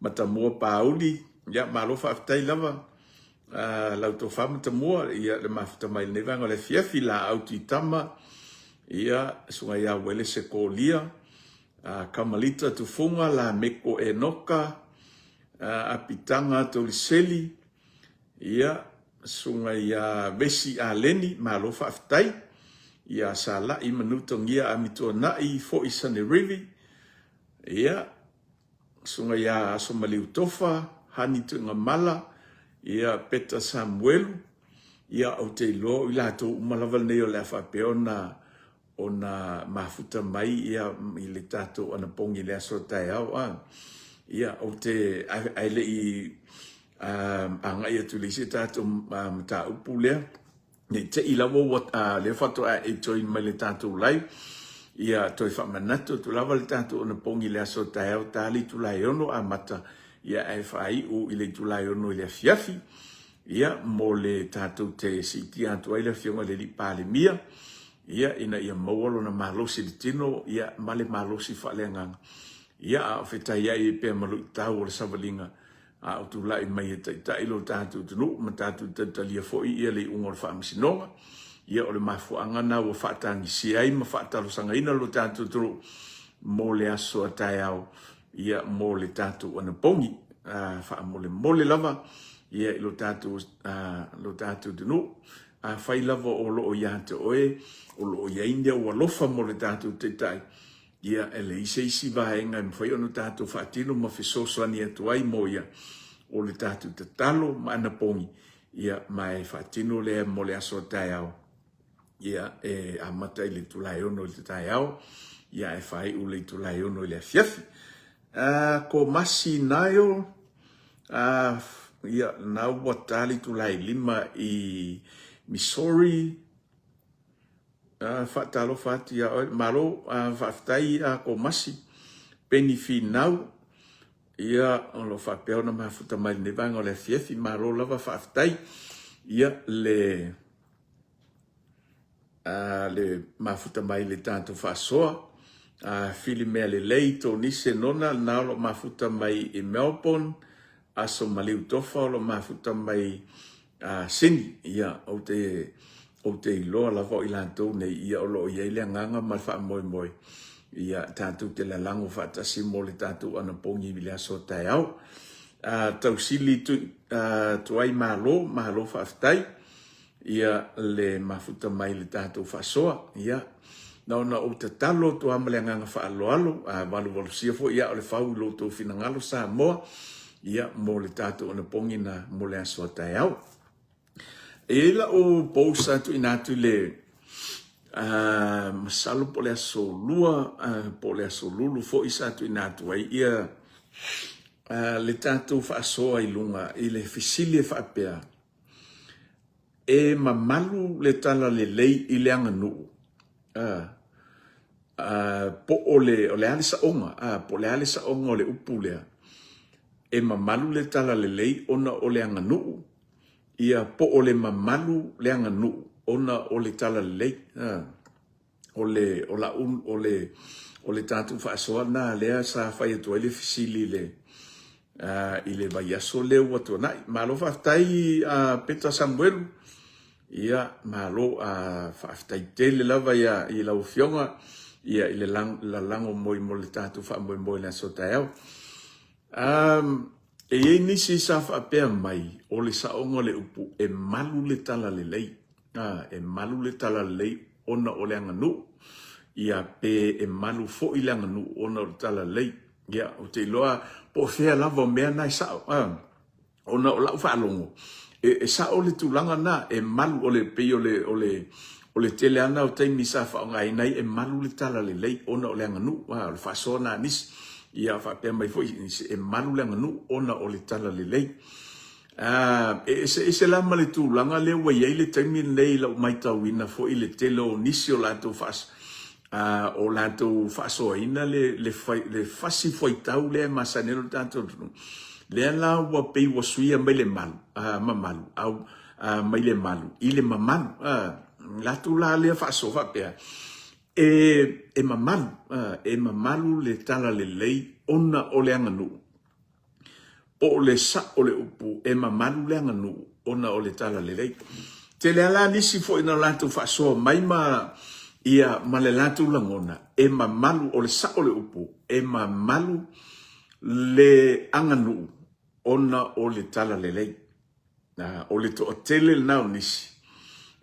Matamua Pauli, ia, malo faafetai lava lau tofa Matamua, ia, le mafuta mai lenei vaega o le afiafi, Laau Tuitama, ia, Susuga ia Uelese Kolia, Kamalita Tufuga, Lameko Enoka, Apitaga Toliseli, Ia, Susuga ia Vesi Aleni, malo faafetai. Ia Sala'i Manutogia Amituana'i foi Sanerivi. Ia, Susuga ia Asomaliu Tofa, Hani Tuigamala, ia Peta Samuelu. Ia, ou te iloa o i latou uma lava lenei o le a faapea ona ona mafuta mai ia i le tatou anapogi i le aso taeao a. Ia, ou te, ae le i agai atu i le isi tatou mataupu lea, ne i te i lava ua, lea faatoa e join mai le tatou live, ia toe faamanatu atu lava le tatou anapogi i le aso taeao, ta le itula e 6 amata, ia ae faaiu i le itula e 6 i le afiafi, ia mo le tatou te siitia atu ai le Afioga i le Alii Palemia, ia, ina ia maua lona malosi i le tino, ia, ma le malosi faaleagaga, ia, a o fetaiai ai pea ma luitau o le savaliga, a o tulai mai e taitai lo tatou atunuu ma tatou talitalia foi ia le iuga o le faamasinoga. Ia, o le mafuaaga lena ua faatagisia ai ma faatalosagaina lo tatou atunuu mo le aso a taeao, ia, mo le tatou anapogi. Faamolemole lava, ia, i lo tatou, lo tatou atunuu. Afai lava o lo o ia te oe, o lo o i ai ni ou alofa mo le tatou Taitai, ia, e leai se isi vaega e mafai ona tatou faatino ma fesoasoani atu ai mo ia, o le tatou tatalo ma anapogi, ia, ma e faatino lea mo le aso a taeao, ia, e amata i le itula e 6 i le taeao, ia, ae faaiu i le itula e 6 i le afiafi. Komasi Nile, ia, na ua ta le itula e 5 i Missouri. Faatalofa atu ia oe. Malo, faafetai Komasi. Peni Finau, ia, o lo o faapea ona mafuta mai lenei vaega o le afiafi. Malo lava faafetai. Ia, le le mafuta mai le tatou faasoa. Fili mea lelei Tonise Nona lena o lo o mafuta mai i Melbourne, Aso Maliu Tofa o lo o mafuta mai Sydney. Ia, ou te Ou te iloa lava o i latou nei, ia o lo o i ai le agaga ma le faamoemoe, ia tatou te lalago faatasi mo le tatou anapogi i le aso taeao. Tausili Tuai malo, malo faafetai, ia le mafuta mai i le tatou faasoa. Ia, na ona ou tatalo atu lava ma le agaga faaaloalo, a valuvalusia foi aa o le fau i lo outou finagalo Samoa, ia mo le tatou anapogi na mo le aso a taeao. E i ai lau post sa tuuina atu i le masalo po o le aso Lua po o le aso Lulu foi sa tuuina atu ai ia le tatou faasoa i luga i le fesili e faapea, e mamalu le talalelei i le aganuu? Po o le a le saoga? Po o le a le saoga o le upu lea? E mamalu le talalelei ona o le aganuu? Ia, po o le mamalu le aganuu ona o le talalelei. O le, o lau, o le, o le tatou faasoa lena lea sa fai atu ai le fesili i le, i le vaiaso lea ua tuanai. Malo faafetai Peta Samuelu. Ia, malo, faafetai tele lava ia i lau Afioga ia i le lalago moi mo le tatou faamoemoe i le aso taeao. E i ai nisi sa faapea mai, o le saoga o le upu, e malu le talalelei. A, e malu le talalelei ona o le aganuu. Ia, pe e malu foi le aganuu ona o le talalelei. Ia, ou te iloa po o fea lava o mea na e sao. A, ona o lau faalogo, e sao le tulaga lena, e malu, o le, pei o le, o le, o le tele lava lena o taimi sa faaaogaina ai e malu le talalelei ona o le aganuu. A, o le faasoa lena a nisi. Ia faapea mai foi nisi, e malu le aganuu ona o le talalelei. E eseese la ma le tulaga lea ua i ai le taimi lenei i lau matauina foi le tele o nisi o latou faas, o latou faasoaina le, le, le fasi fuaitau lea e masani ai lo tatou atunuu. Lea la ua pei ua suia mai le malu, mamalu, au, mai le malu i le mamalu. Latou la lea faasoa faapea, E mamalu, e mamalu le talalelei ona o le aganuu. Po o le sao o le upu, e mamalu le aganuu ona o le talalelei. Tele lava la nisi foi na latou faasoa mai ma ia ma le latou lagona, e mamalu, o le sao o le upu, e mamalu le aganuu ona o le talalelei. O le toatele lena o nisi,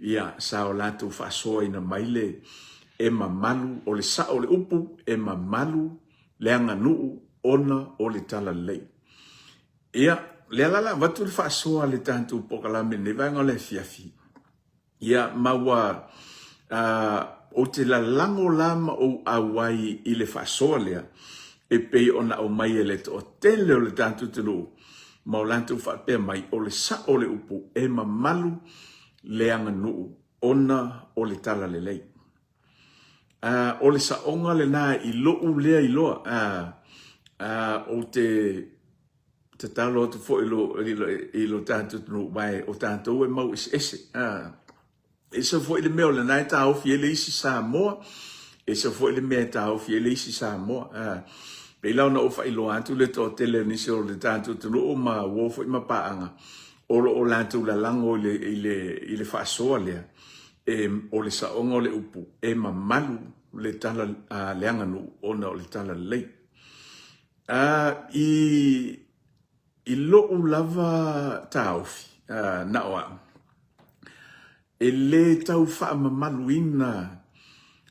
ia, sa o latou faasoaina mai le e mamalu, o le sao o le upu, e mamalu le aganuu ona o le talalelei. Ia, lea la o le a avatu le faasoa a le tatou polokalame i lenei vaega o le afiafi, Ia, ma ua, ou te lalago la ma ou auai i le faasoa lea, e pei ona aumai e le toatele o le tatou atunuu, ma o latou faapea mai, o le sao o le upu, e mamalu le aganuu ona o le talalelei. O le saoga lena i lou lea iloa, ou te tatalo atu foi i lo tatou atunuu, aua o tatou e mau eseese. E ese foi le mea o lena e taofi ai le isi Samoa, ese foi le mea e taofi ai le isi Samoa. Pei la ona ou faailoa atu le toatele o nisi o le tatou atunuu ma uo foi ma paaga, o lo o latou lalago i le faasoa lea, E, o le saoga o le upu, e mamalu le tala, a, le aganuu ona o le talalelei. A, i, i lo'u lava taofi, a, na o a'u, e lē tau faamamaluina,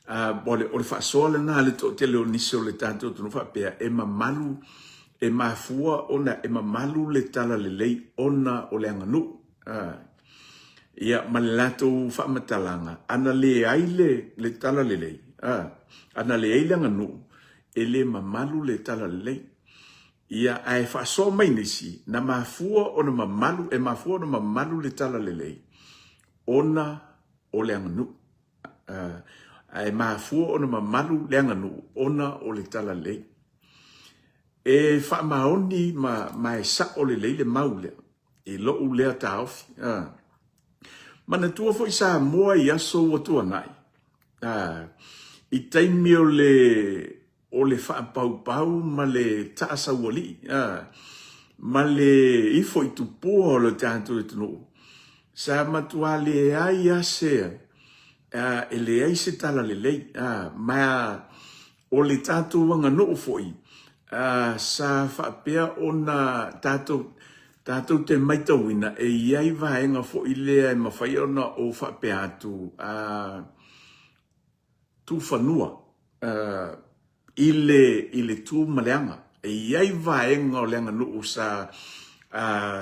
a, o le, o le faasoa lena a le toatele o nisi o le tatou atunuu faapea, e mamalu, e mafua ona e mamalu le talalelei ona o le aganuu. A, Ia, ma le latou faamatalaga, ana leai le, le talalelei, a, ana leai le aganuu, e le mamalu le talalelei. Ia, ae faasoa mai nisi, na mafua ona mamalu, e mafua ona mamalu le talalelei, ona o le aganuu. A, ae mafua ona mamalu le aganuu, ona o le talalelei. E faamaoni ma, ma e sao lelei le mau lea. I lou lea taofi. A. Manatua foi Samoa i aso ua tuanai, a, i taimi o le, o le faapaupau ma le taasaualii, a, ma le ifo i tupua o le tatou atunuu. Sa matua leai lava se, e leai se talalelei, ma o le tatou aganuu foi, sa faapea ona tatou, tatou te maitauina e i ai vaega foi lea e mafai ona ou faapea atu, tufanua i le, i le tu ma le aga. E i ai vaega o le aganuu sa,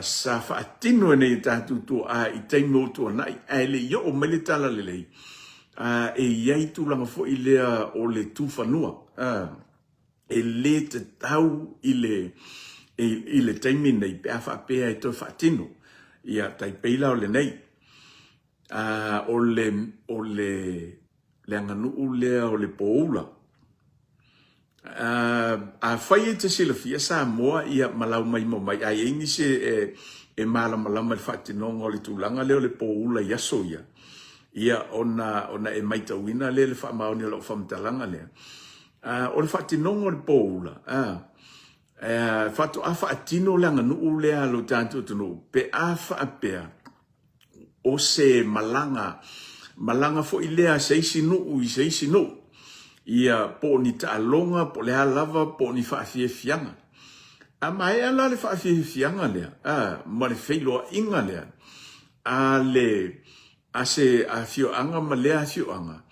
sa faatino e nei tatou tuaa i taimi o tuanai, ae le i oo mai le talalelei, e i ai tulaga foi lea o le tufanua, e le tatau i le, i le taimi nei pe a faapea e toe faatino. Ia, tai pei la o lenei. O le, o le, le aganuu lea o le poula. Afai e te silafia Samoa ia ma lau mai ma mai, a i ai nisi e, e malamalama i le faatinoga o le tulaga lea o le poula i aso ia, ia ona, ona e maitauina lea le faamaoni o lau faamatalaga lea. O le faatinoga o le poula, faatoa faatino le aganuu lea a lo tatou atunuu pe a faapea o se malaga, malaga foi lea a se isi nuu i se isi nuu, ia po o ni taaloga po o le a lava po o ni faafiafiaga. A maea la le faafiafiaga lea, a, ma le feiloaiga lea a le, a se afioaga ma lea afioaga,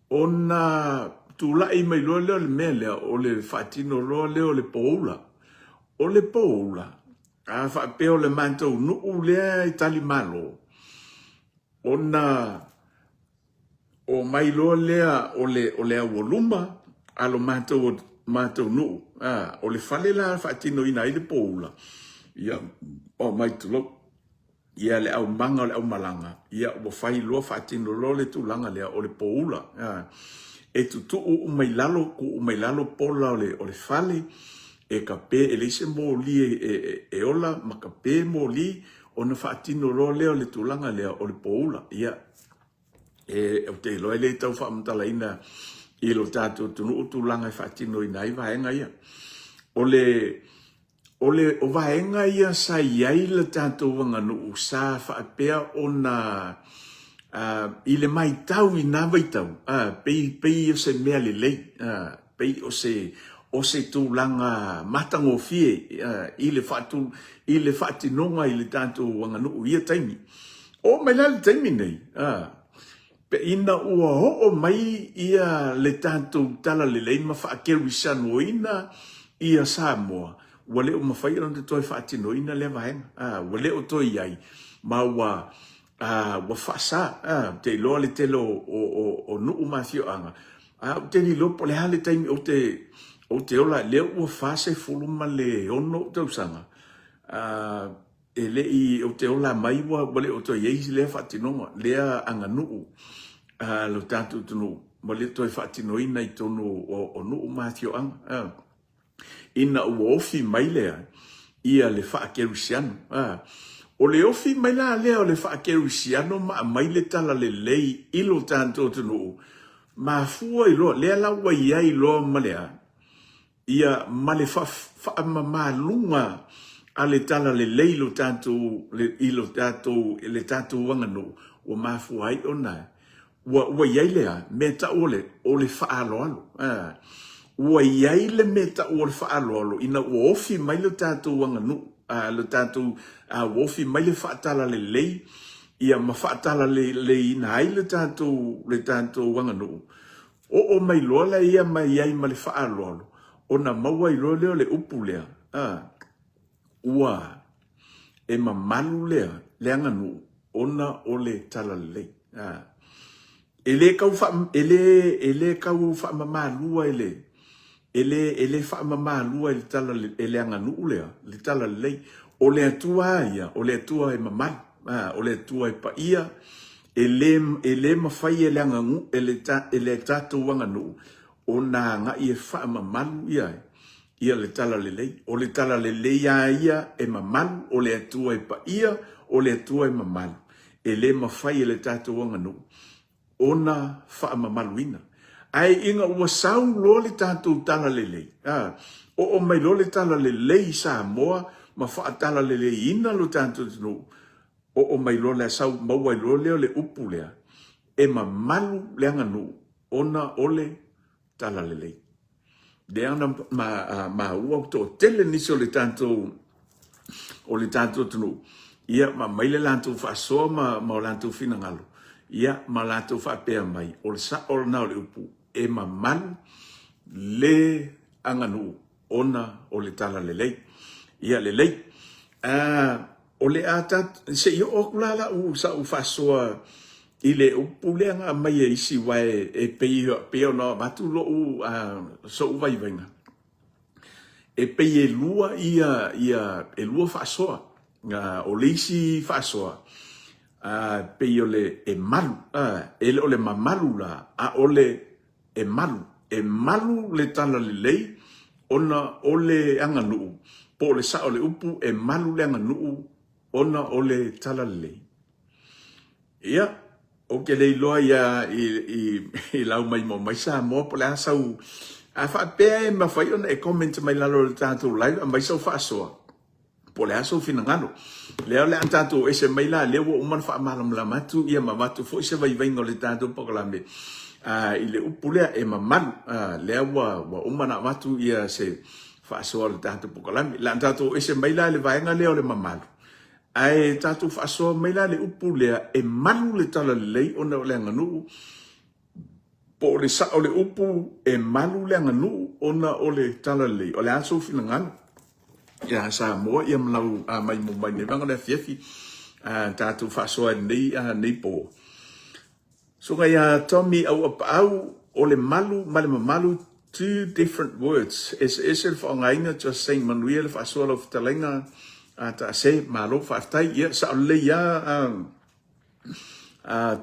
ona tulai mai loa lea o le mea lea, o le faatino loa lea o le poula. O le poula, A faapea o le matou nuu lea e talimalo, ona omai loa lea o le, o le aualuma a lo matou, matou nuu, a, o le fale la e faatinoina ai le poula, ia, omai tulou, ia le aumaga o le aumalaga, ia ua fai loa faatino loa le tulaga lea o le poula, a, e tutuu uma i lalo, tuu uma i lalo pola o le, o le fale, E kape, e leai se moli e ola ma kape moli ona faatino loa lea o le tulaga lea o le poula. Ia, e, ou te iloa e le tau faamatalaina i lo tatou atunuu tulaga e faatinoina ai vaega ia. O le, o le, o vaega ia sa i ai le tatou aganuu sa faapea ona i le maitau i na vaitau, pei, pei o se mea lelei, pei o se, o se tulaga matagofie i le faatu, i le faatinoga i le tatou aganuu i ia taimi. Oo mai la i le taimi nei, pe ina ua oo mai ia le tatou talalelei ma faakerisianoina ia Samoa, ua le o mafai ona toe faatinoina lea vaega, ua le o toe i ai, ma ua A, ua faasa, a, ou te iloa le tele o, o, o, o nuu ma afioaga, a, ou te le iloa po o le a le taimi ou te, ou te ola ai, lea ua 46 ou tausaga, a, e le i, ou te ola mai ua, ua le o toe i ai lea faatinoga, lea aganuu a lo tatou atunuu, ua le toe faatinoina i totonu o, o nuu ma afioaga. A. ina ua ofi mai lea ia le faakerisiano. A, o le ofi mai la lea o le faakerisiano ma aumai le talalelei i lo tatou atunuu, mafua i loa, lea la ua i ai loa ma le a? Ia, ma le faamamaluga a le talalelei i lo tatou, i lo tatou, le tatou aganuu, ua mafua ai ona Ua, ua i ai le a? Mea tau o le, o le faaaloalo. A. Ua i ai le mea tau o le faaaloalo ina ua ofi mai le tatou aganuu, a, le tatou, a, ua ofi mai le faatalalelei, ia, ma faatalaleileina ai le tatou, le tatou aganuu. Oo mai loa laia ma i ai ma le faaaloalo, ona maua ai loa lea o le upu lea, a. Ua e mamalu lea le aganuu ona o le talalelei. E le tau faa, e le, e le tau faamamalua e le, e le, e le faamamalua e le tala, e le aganuu lea le talalelei. O le Atua lava ia, o le Atua e mamalu, o le Atua e paia, e le, e le mafai e le aganuu, e le, e le tatou aganuu ona agai e faamamalu ia Ia le talalelei. O le talalelei a ia e mamalu, o le Atua e paia, o le Atua e mamalu. E le mafai e le tatou aganuu ona faamamaluina. Ae ina ua sau loa le tatou talalelei, a, oo mai loa le talalelei i Samoa ma faatalaleleiina lo tatou atunuu, Oo mai loa le sau maua ai loa lea o le upu lea, e mamalu le aganuu ona o le talalelei. Lea na maua ua toatele nisi o le tatou o le tatou atunuu, ia ma aumai le latou faasoa ma, ma o latou finagalo, ia ma latou faapea mai, o le sao lena o le upu, e mamalu le aganuu ona o le talalelei. Ia lelei. O le a ta, se i oo atu la lau sa'u faasoa i le upu lea na aumai e isi aua e pei, pei ona avatu lo'u so'u vaivaiga, e pei e lua ia, ia, e lua faasoa. O le isi faasoa, pei o le e malu, e le o le mamalu la, a o le e malu. E malu le talalelei ona o le aganuu, po o le sao o le upu, e malu le aganuu ona o le talalelei. Ia, ou te le iloa ia i, i, i lau maimoa mai Samoa po o le a sau. A faapea e mafai ona e comment mai lalo o le tatou live, aumai sau faasoa. Po o le a sou finagalo. Lea o le a tatou ese mai la, lea ua uma ona faamalamalama atu ia ma avatu foi se vaivaiga o le tatou polokalame i le upu lea e mamalu. Lea ua, ua uma ona avatu ia se faasoa o le tatou polokalame. O le a tatou ese mai la i le vaega lea o le mamalu, ae tatou faasoa mai la le upu lea e malu le talalelei ona o le aganuu. Po o le sao o le upu e malu le aganuu ona o le talalelei. O le a sou finagalo ia Samoa ia ma lau maimoa mai nei vaega o le afiafi tatou faasoa i lenei, lenei po. Susuga ia Tommy Auapaau, o le malu ma le mamalu, two different words. Eseese le faaaogaina, just saying, manuia le faasoa lau fetalaiga taase, malo faafetai. Ia, sao lelei lava.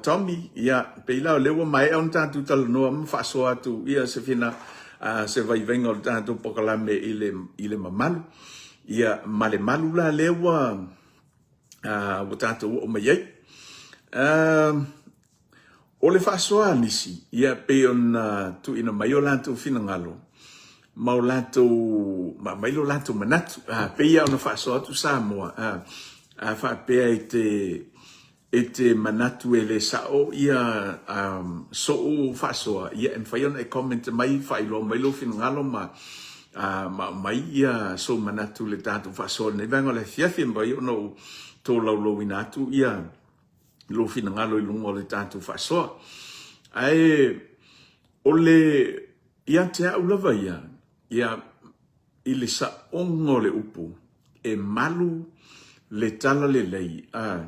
Tommy, ia, pei la o lea ua maea ona tatou talanoa ma faasoa atu ia se fina, se vaivaiga o le tatou polokalame i le, i le mamalu. Ia, ma le malu la lea ua, ua tatou oo mai ai. O le faasoa a nisi, ia, pei ona tuuina mai o latou finagalo, ma o latou, ma aumai lo latou manatu. Pei lava ona faasoa atu Samoa, A faapea e te e te manatu e le sao ia sou faasoa, ia e mafai ona e comment mai, faailoa mai lou finagalo ma ma aumai ia sou manatu i le tatou faasoa i lenei vaega o le afiafi, e mafai ona ou tolaulauina atu ia lou finagalo i luga o le tatou faasoa. Ae o le ia te au lava ia, ia I le saoga o le upu, e malu le talalelei, a,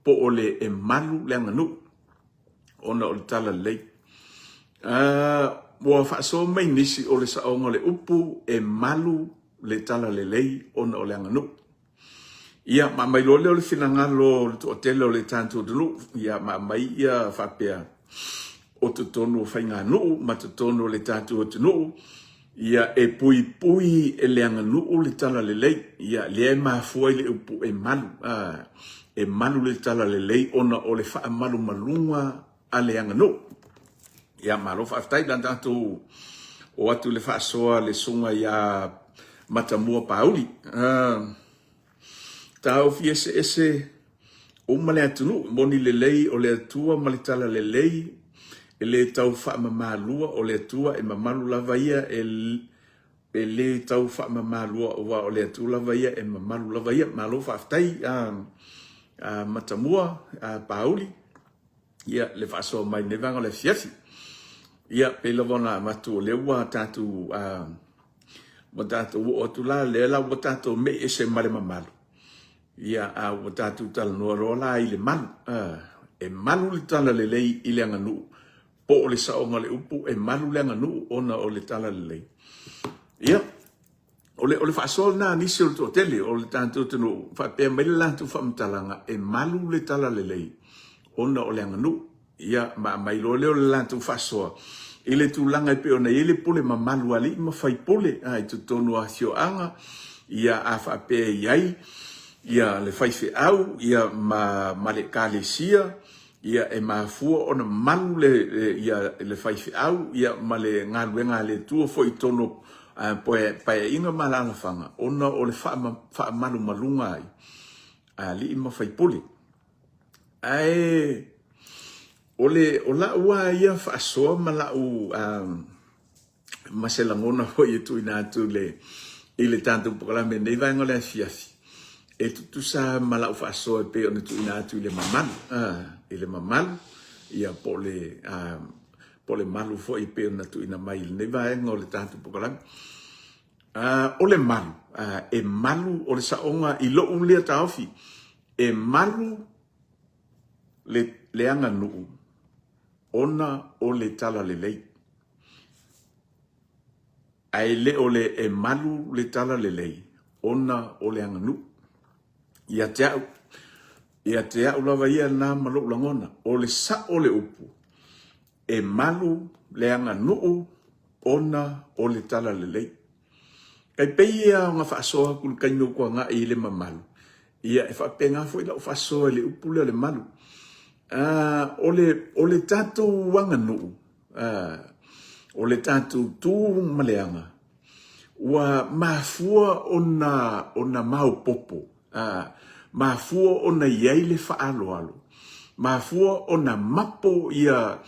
po o le e malu le aganuu, ona o le talalelei. A, ua faasoa mai nisi o le saoga o le upu, e malu le talalelei ona o le aganuu. Ia, ma aumai loa lea o le finagalo o le toatele o le tatou atunuu, ia, ma aumai ia faapea, o totonu o faiganuu ma totonu o le tatou atunuu, ia, e puipui e le aganuu le talalelei, ia, lea e mafua i le upu e malu, a, e malu le talalelei ona o le faamalumaluga a le aganuu. Ia, malo faafetai, la tatou o atu i le faasoa le susuga ia Matamua Pauli. Taofi eseese uma le atunuu, moni lelei o le Atua ma le tala lelei, e le tau faamamalua o le Atua e mamalu lava ia e e le tau faamamalua aua o le Atua lava ia e mamalu lava ia. Malo faafetai Matamua Pauli. Ia, le faasoa mai lenei vaega o le afiafi. Ia, pei lava ona avatu o lea ua tatou, ua tatou oo atu la, lea la ua tatou mei ese ma le mamalu. Ia, a ua tatou talanoa loa la i le malu. E malu le talalelei i le aganuu, po o le saoga o le upu, e malu le aganuu ona o le talalelei. Ia. O le, o le faasoa lena a nisi o le toatele o le tatou atunuu, faapea mai le latou faamatalaga, e malu le talalelei ona o le aganuu. Ia, ma aumai loa lea o le latou faasoa i le tulaga e pei ona i ai le pule mamalu a alii ma faipule i totonu o afioaga, ia, a faapea e i ai ia le faifeau ia ma, ma le ekalesia, Ia, e mafua ona malu le, ia, le faifeau, ia, ma le galuega a le Atua foi i totonu o paeaiga ma alaalafaga, ona o le faamalumaluga ai a alii ma faipule. Ae o le o la'u a ia faasoa ma la'u ma se lagona foi e tuuina atu le i le tatou polokalame i lenei vaega o le afiafi, e tutusa ma la'u faasoa e pei ona tuuina atu i le mamalu, i le mamalu, ia po o le po o le malu foi e pei ona tuuina mai i lenei vaega o le tatou polokalame. O le malu, e malu o le saoga i lo'u lea taofi, e malu le, le aganuu ona o le talalelei. Ae le o le e malu le talalelei ona o le aganuu. Ia te au, ia te au lava ia lena ma lou lagona, o le sao o le upu, e malu le aganuu ona o le talalelei. E pei ia ona faasoa atu i le taimi o tuanai i le mamalu, ia e faapena foi lau faasoa i le upu lea o le malu. O le, o le tatou aganuu, o le tatou tu ma le aga, ua mafua ona, ona maopoopo, a, mafua ona i ai le faaaloalo, mafua ona mapo ia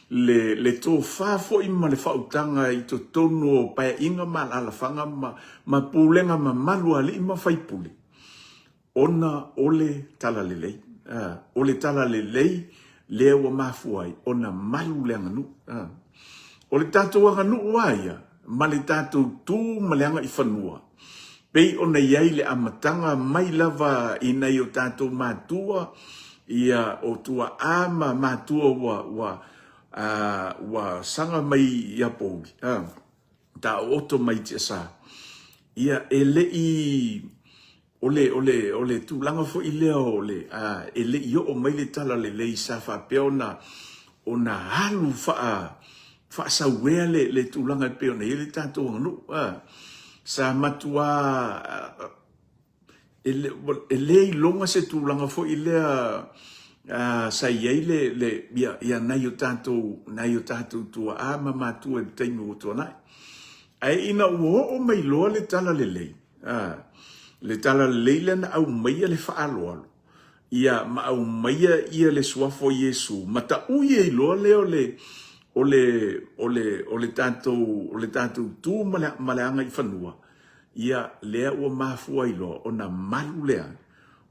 le, le tofa foi ma le faautaga i totonu o paeaiga ma alaalafaga ma, ma pulega mamalu a alii ma faipule, ona o le talalelei. O le talalelei lea ua mafua ai ona malu le aganuu. O le tatou aganuu lava ia ma le tatou tu ma le agaifanua, pei ona i ai le amataga mai lava i nai o tatou matua, ia o tuaa ma matua ua, ua, ua saga mai i apouli, taooto mai tiasa, ia e le i o le o le o le tulaga foi lea o le a e le i oo mai le talalelei sa faapea ona ona alu faa faasauea le le tulaga e pei ona i ai le tatou aganuu a sa matua E le, e le iloga se tulaga foi lea sa i ai le, le, ia, ia nai o tatou, nai o tatou tuaa ma matua i le taimi ua tuanai. Ae ina ua oo mai loa le talalelei, le talalelei lea na aumaia le faaaloalo, ia ma aumaia ia le suafa o Iesu, ma taui ai loa lea o le, o le, o le, o le tatou, o le tatou tu ma le, ma le agaifanua, Ia, lea ua mafua ai loa ona malu lea,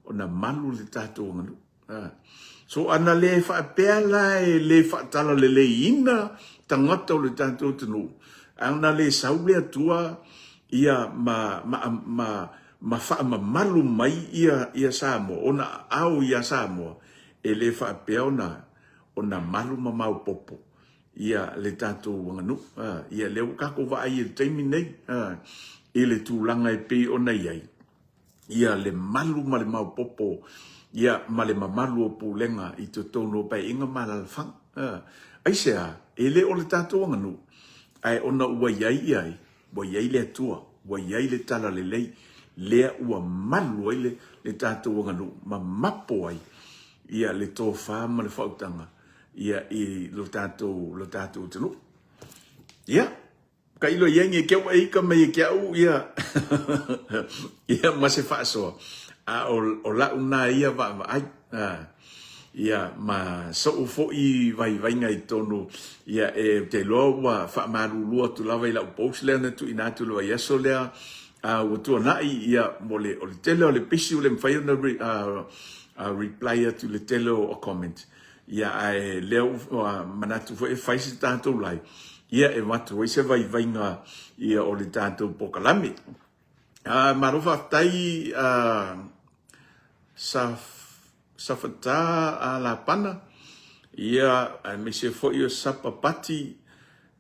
ona malu le tatou aganuu. A. So, ana le faapea la e le faatalaleleiina tagata o le tatou atunuu, ana le sau le Atua ia ma, ma, ma, ma faamamalu mai ia, ia Samoa, ona aao ia Samoa, e le faapea ona, ona malu ma maopoopo. Ia le tatou aganuu, ia lea ua tatou vaai i le taimi nei, i le tulaga e pei ona i ai, ia le malu ma le maopoopo, ia ma le mamalu o pulega i totonu o paeaiga ma alaalafaga. Aisea? E le o le tatou aganuu, ae ona ua i ai i ai, ua i ai le Atua, ua i ai le talalelei, lea ua malu ai le, le tatou aganuu ma mapo ai ia le tofa ma le faautaga ia i lo tatou lo tatou atunuu. Ia, tailo i ai nei te ua e ika mai e ke au ia ia ma se faasoa. A o, o lau nā ia vaavaai. A, ia ma so'u foi vaivaiga i totonu ia e ou te iloa ua faamalulu atu lava i lau post lea na tuuina atu i le vaiaso lea a ua tuanai ia mo le o le tele o le pisi ua le mafai ona re, reply atu i le tele o comment Ia, ae lea ua manatu foi e fai se tatou live, ia e avatu ai se vaivaiga ia o le tatou polokalame. Malo faafetai Safata Lapana, ia aemaise foi o Sapa Pati,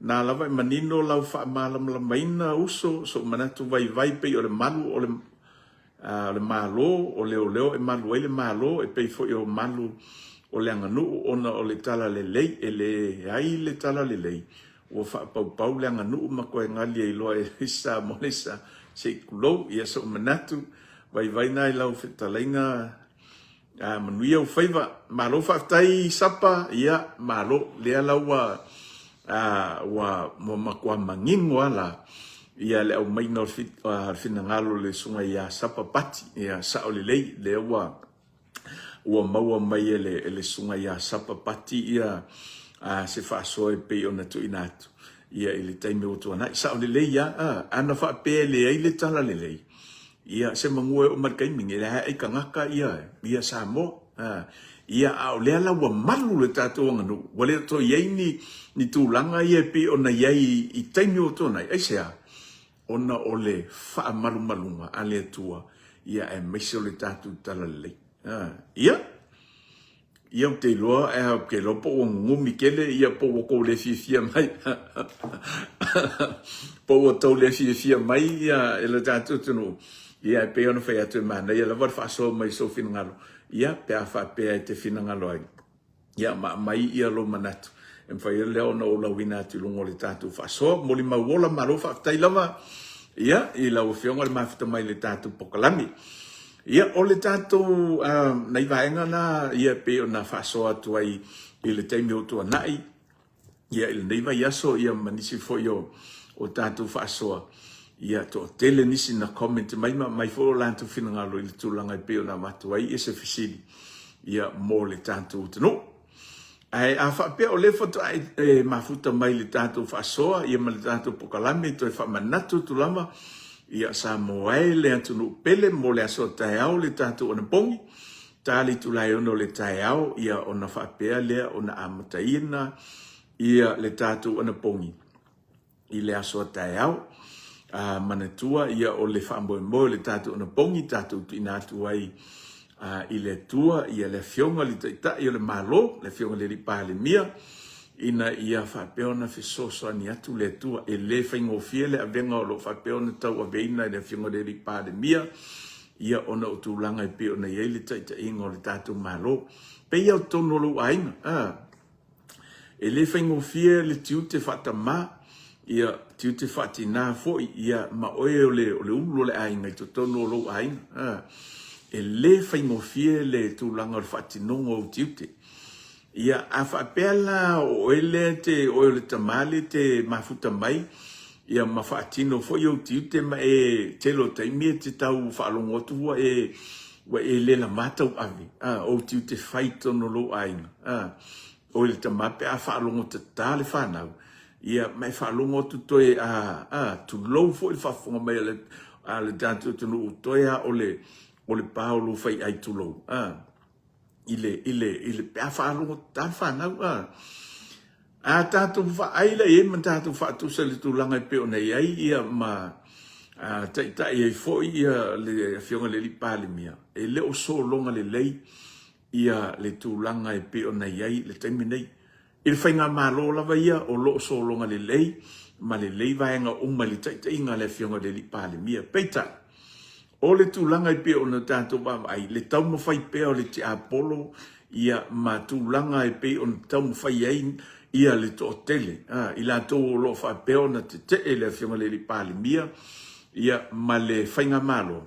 na lava e manino lau faamalamalamaina uso, sou manatu vaivai pei o le malu o le A o le Malo, o leoleo e malu ai le Malo, e pei foi o malu o le aganuu ona o le talalelei, e leai le talalelei, ua faapaupau le aganuu ma toe gali ai loa e Samoa le sa, se i tulou, ia sou manatu, vaivai na i lau fetalaiga, a manuia ou faiva. Malo faafetai Sapa, ia malo, lea la ua a ua matua manino lava la ia le aumaiga o le finagalo o le susuga ia Sapa Pati, ia sao lelei, lea ua ua maua mai e le, e le susuga ia Sapa Pati ia a, se faasoa e pei ona tuuina atu ia i le taimi ua tuanai. Sao lelei lava, a, ana faapea e leai le talalelei, ia se manu e oo mai le taimi nei, e leai lava e tagata ia, ia Samoa. A, ia a o lea la ua malu le tatou aganuu, ua le o toe i ai ni, ni tulaga ia e pei ona i ai i taimi ua tuanai. Aisea? Ona o le faamalumaluga a le Atua, ia aemaise o le tatou talalelei. A, ia, ia ou te iloa, e, ou te iloa po ua gugumi tele, ia po ua tou le fiafia mai, po ua tou le fiafia mai ia e le tatou atunuu, ia e pei ona fai atu e manaia lava le faasoa mai i sou finagalo, ia pe a faapea e te finagalo ai. Ia, ma aumai ia lou manatu, e mafai ai lea ona ou lauina atu i luga o le tatou faasoa. Molimau ola, malo faafetai lava, ia, i lau Afioga le mafuta mai i le tatou pokalame. Ia, o le tatou, uh, nai vaega na, ia, e pei ona faasoa atu ai i le taimi o tuanai, ia, i lenei vaiaso, ia, ma nisi foi o, o tatou faasoa, ia, toatele nisi na comment mai ma aumai foi o latou finagalo i le tulaga e pei ona avatu ai ia se fesili, ia, mo le tatou atunuu. Ae a faapea o lea faatoa e, e mafuta mai le tatou faasoa, ia, ma le tatou pokalame, toe faamanatu atu lava, ia, Samoa e le atunuu pele mo le aso a taeao le tatou anapogi, Ta le itula e 6 o le taeao, ia ona faapea lea ona amataina ia le tatou anapogi i le aso a taeao. A manatua ia o le faamoemoe o le tatou anapogi tatou tuuina atu ai a, i le Atua ia le Afioga i le Taitai o le Malo, le Afioga i le Alii Palemia, ina ia faapea ona fesoasoani atu le Atua. E le faigofie le avega o lo o faapea ona tauaveina e le Afioga i le Alii Palemia, ia ona o tulaga e pei ona i ai le taitaiga o le tatou Malo. Pei lava o totonu o lou aiga, a, e le faigofie le tiute faatamā, ia, tiute faatinā foi, ia, ma oe o le, o le ulu o le aiga i totonu o lou aiga, a, e le faigofie le tulaga o le faatinoga o ou tiute. Ia, a faapea la o oe lea e te, oe o le tama lea e te mafuta mai, ia ma faatino foi ou tiute ma e tele o taimi e te tau faalogo atu ua e, ua e le lama tauave, a, ou tiute fai i totonu o lou aiga, a, oe le tama pe a faalogo tatā le fanau, ia, ma e faalogo atu toe, a, a, tulou foi le faafofoga mai a le, a le tatou atunuu, toe a o le, o le pa o lou faiai tulou, a. i le, i le, i le, pe a faalogo ta fanau, a, a tatou vaai la i ai ma tatou faatusa i le tulaga e pei ona i ai ia ma a, taitai ai foi ia le Afioga i le Alii Palemia, e le o sologa lelei ia le tulaga e pei ona i ai le taimi nei. I le faigamalo lava ia o lo o sologa lelei ma lelei vaega uma i le taitaiga a le Afioga i le Alii Palemia. Peitai, o le tulaga e pei ona tatou vaavaai, le taumafai pea o le tiapolo ia ma tulaga e pei ona taumafai ai ia le toatele, a, i latou o lo o faapea ona tetee le Afioga i le Alii Palemia ia ma le faigamalo,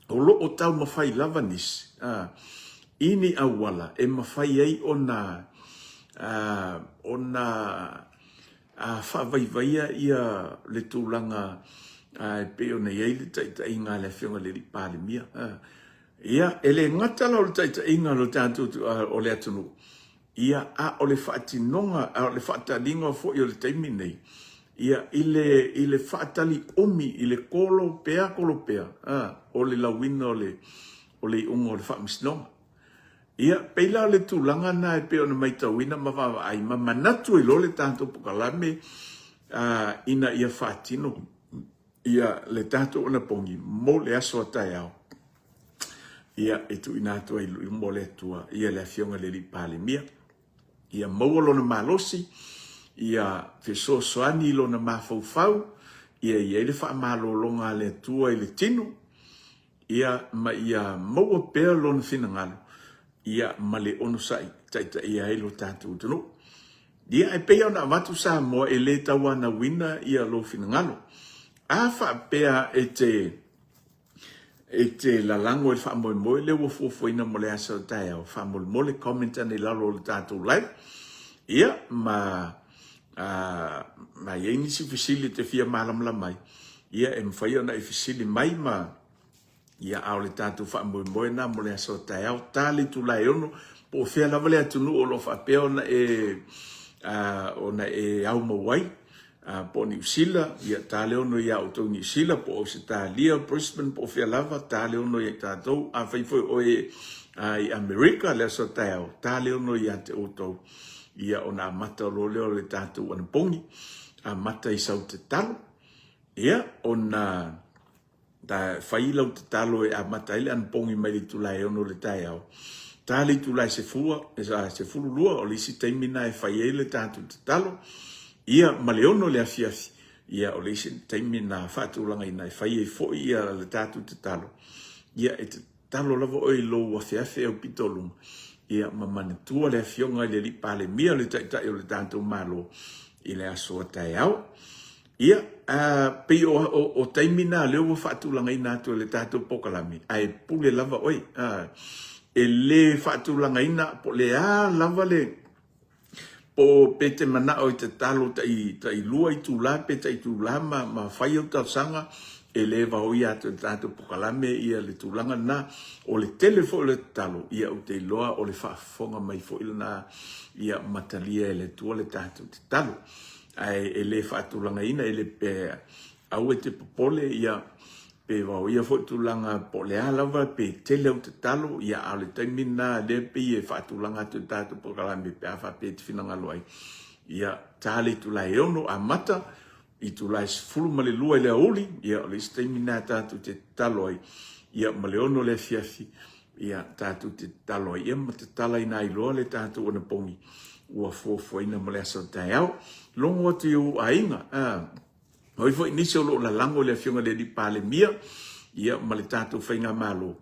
o lo o taumafai lava nisi i ni auala e mafai ai ona ona faavaivaia ia le tulaga e pei ona i ai le taitaiga a le Afioga i le Alii Palemia. Ia, e le gata la o le taitaiga o le tatou o le atunuu, Ia, a o le faatinoga, a o le faataliga foi o le taimi nei, ia, i le, i le faatali umi, i le kolo pea kolo pea, a, o le lauina o le, o le iuga o le faamasinoga. Ia, pei la o le tulaga na e pei ona maitauina ma vaavaai ma manatu ai loa le tatou pokalame, a, ina ia faatino, ia, le tatou anapogi mo le aso a taeao. Ia, e tuuina atu ai i luma o le Atua, ia le Afioga i le Alii Palemia, ia maua lona malosi, ia fesoasoani i lona mafaufau, ia i ai le faamalologa a le Atua i le tino, ia ma ia maua pea lona finagalo, ia ma le onosai taitaia ai lo tatou atunuu. Ia, e pei ona avatu Samoa e le tauanauina ia lou finagalo. A faapea e te E te lalago i le faamoemoe lea ua fuafuaina mo le aso a taeao, faamolemole comment ane i lalo o le tatou live. Ia, ma a, ma i ai nisi fesili e te fia malamalama ai, ia e mafai ona e fesili mai ma Ia, a o le tatou faamoemoe lena mo le aso a taeao, ta le itula e 6, po o fea lava le atunuu o lo o faapea ona e, ona e au mau ai, po o Niu Sila, ia ta le 6 ia outou i Niu Sila, po o Ausetalia, Brisbane, po o fea lava, ta le 6 ia tatou. Afai foi o oe i Amerika le aso a taeao, ta le 6 ia te outou. Ia, ona amata loa lea o le tatou anapogi, amata i sau tatalo, ia, ona Ta fai lau tatalo e amata ai le anapogi mai le itula e 6 i le taeao. Ta le itula e 12, o le isi taimi lena e fai ai le tatou tatalo. Ia, ma le 6 i le afiafi, ia, o le isi taimi na faatulagaina e fai ai foi ia le tatou tatalo. Ia, e tatalo lava oe i lou afeafe aupito luma, ia, ma manatua le Afioga i le Alii Palemia, le Taitai o le tatou Malo, i le aso a taeao. Ia, pei o, o, o taimi na lea ua faatulagaina atu e le tatou polokalame, ae pule lava oe. E le faatulagaina po o le a lava le, po pe te manao i tatalo tai, tai lua itula pe tai itula ma, ma fai au talosaga, e le vaoia atu e le tatou polokalame ia le tulaga lena. O le tele foi o le tatalo, ia ou te iloa o le faafofoga mai foi lena, ia ma talia e le Atua le tatou tatalo. Ae e le faatulagaina, e le, e, aua e te popole, ia, pe vaoia foi tulaga po o le a lava, pe tele au tatalo, ia, a o le taimi lena lea pei e faatulaga atu e le tatou polokalame pe a faapea e te finagalo ai, ia, ta le itula e 6 amata, itula e 12 i le aoauli, ia, o le isi taimi lena tatou te tatalo ai, ia, ma le 6 i le afiafi, Ia, tatou te tatalo ai ia ma tatalaina ai loa le tatou anapogi ua fuafuaina mo le aso a taeao. Logo atu i ou aiga, a, oi foi nisi o lo o lalago i le Afioga i le Alii Palemia, ia, ma le tatou Faigamalo,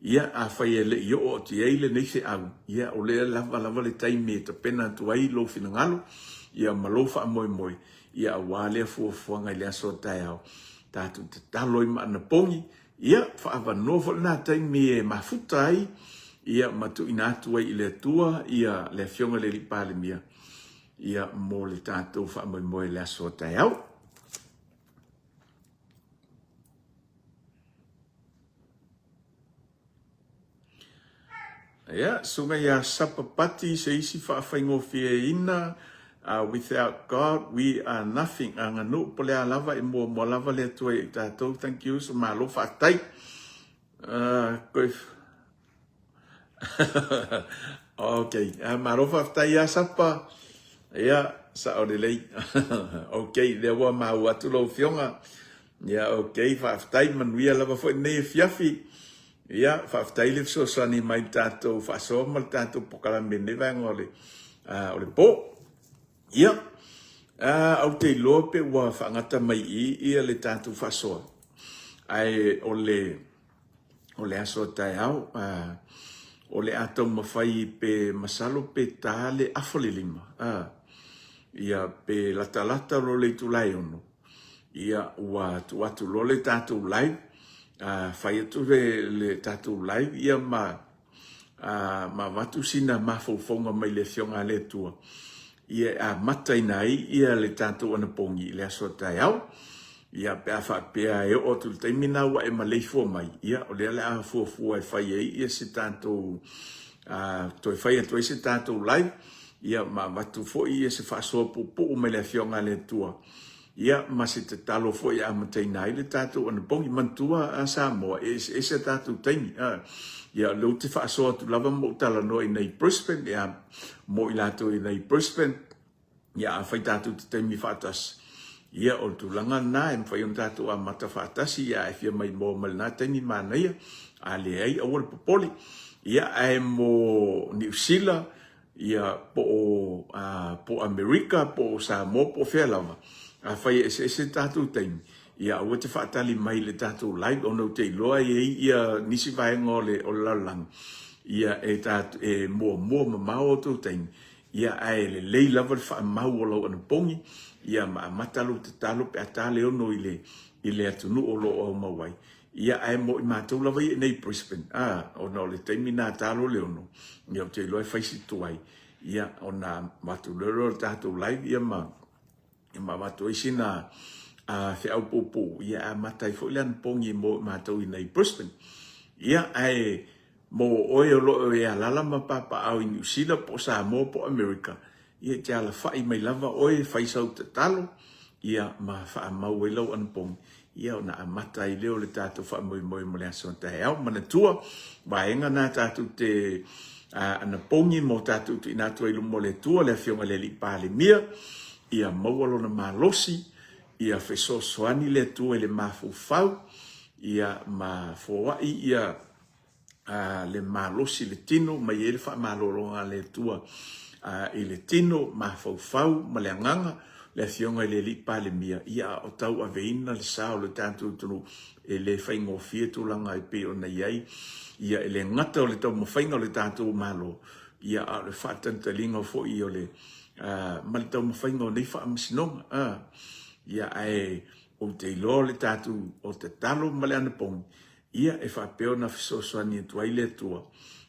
ia, afai e le i oo atu i ai lenei feau, ia, o lea lava lava le taimi e tapena atu ai lou finagalo, ia, ma lou faamoemoe, ia, aua lea fuafuaga i le aso a taeao, tatou tatalo ai ma anapogi, Ia, faaavanoa foi lena taimi e mafuta ai, ia, ma tuuina atu ai i le Atua, ia, le Afioga i le Alii Palemia, ia, mo le tatou faamoemoe i le aso a taeao. Ia, susuga ia Sapa Pati se isi faafaigofieina, without God we are nothing. Aganuu po le a lava e muamua lava le Atua ia i tatou. Thank you so malo faafetai. Koe Okay, malo faafetai ia Sapa. Ia, sao lelei. Okay, lea ua maua atu lau afioga. Ia, okay, faafetai, manuia lava foi lenei afiafi. Ia, faafetai le fesoasoani mai i le tatou faasoa ma le tatou polokalame i lenei vaega o le, o le po. Ia, ou te iloa pe ua faagata mai i i ia le tatou faasoa, ae o le, o le aso a taeao, o le a taumafai pe masalo pe ta le afa le lima, ia, pe latalata loa le itula e 6, Ia, ua tuu atu loa le tatou live, fai atu le, le tatou live ia ma, ma avatu sina mafaufauga mai le Afioga a le Atua, ia e amataina ai ia le tatou anapogi i le aso a taeao. Ia, pe a faapea e oo atu i le taimi lena ua e maleifua mai, ia, o lea o le a fuafua e fai ai ia se tatou, toe fai atu ai se tatou live, ia ma avatu foi ia se faasoa puupuu mai le Afioga a le Atua, Ia, ma se tatalo foi e amataina ai le tatou anapogi. Manatua a Samoa, e eseese a tatou taimi. A, ia, o lea ou te faasoa atu lava ma ou talanoa i inei i Brisbane, ia, mo i latou i inei i Brisbane, ia, afai tatou te taimi faatasi, ia, o le tulaga lena e mafai ona tatou amata faatasi, ia, a e fia maimoa mai lena taimi, manaia, a leai, aua le popole. Ia, ae mo Niu Sila, Ia, po o, a, po o Amerika, po o Samoa, po o fea lava, afai e eseese le tatou taimi, ia aua te faatali mai i le tatou live ona ou te iloa e i ai ia nisi vaega o le, o le lalolagi, ia e ta, e muamua mamao outou taimi, ia ae lelei lava le faamau o lau anapogi, ia ma amata lou tatalo pe a ta le 6 i le, i le atunuu o lo o aumau ai. Ia, ae mo i matou lava ia i nei i Brisbane, a, ona o le taimi na talo le 6, ia ou te iloa e fai si tuai, ia, ona avatu loa lea o le tatou live, ia ma, ia ma avatu ai sina, feau puupuu, ia e amata ai foi le anapogi mo i matou i inei i Brisbane. Ia, ae mo oe o lo o e alaala ma papaaao i Niu Sila po o Samoa po o Amerika, ia e te alafai mai lava oe e fai sau tatalo, ia ma faamau ai lau anapogi, ia ona amata ai lea o le tatou faamoemoe mo le aso a taeao. Manatua, vaega na tatou te anapogi mo tatou tuuina atu ai i luma o le Atua, le Afioga i le Alii Palemia, ia maua lona malosi, ia fesoasoani le Atua i le mafaufau, ia ma foai ia le malosi i le tino, mai ai le faamalologa a le Atua i le tino, mafaufau ma le agaga, le Afioga i le Alii Palemia, ia a o tauaveina le sa o le tatou atunuu, e le faigofie tulaga e pei ona i ai, ia e le gata o le taumafaiga o le tatou Malo, ia a o le faatalitaliga foi o le ma le taumafaiga o nei faamasinoga. Ia ae ou te iloa o le tatou o tatalo ma le anapogi, Ia e faapea ona fesoasoani atu ai le Atua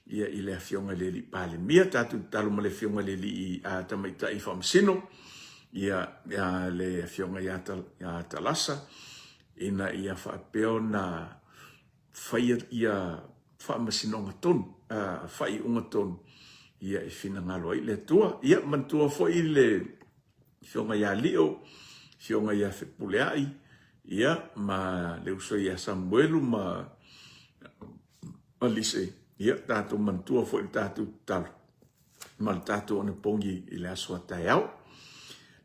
ia i le Afioga i le Alii Palemia, tatou tatalo ma le Afioga i le Alii Tamaitai Faamasino, ia le Afioga ia Talasa, ina ia faapea ona faia ia faamasinoga tonu, faaiuga tonu, ia e finagalo ai le Atua. Ia manatua foi le Afioga ia Lio, Afioga ia Fepuleai, ia, ma le uso ia Samuelu ma Alise, ia, tatou manatua foi le tatou tatalo ma le tatou anapogi i le aso a taeao.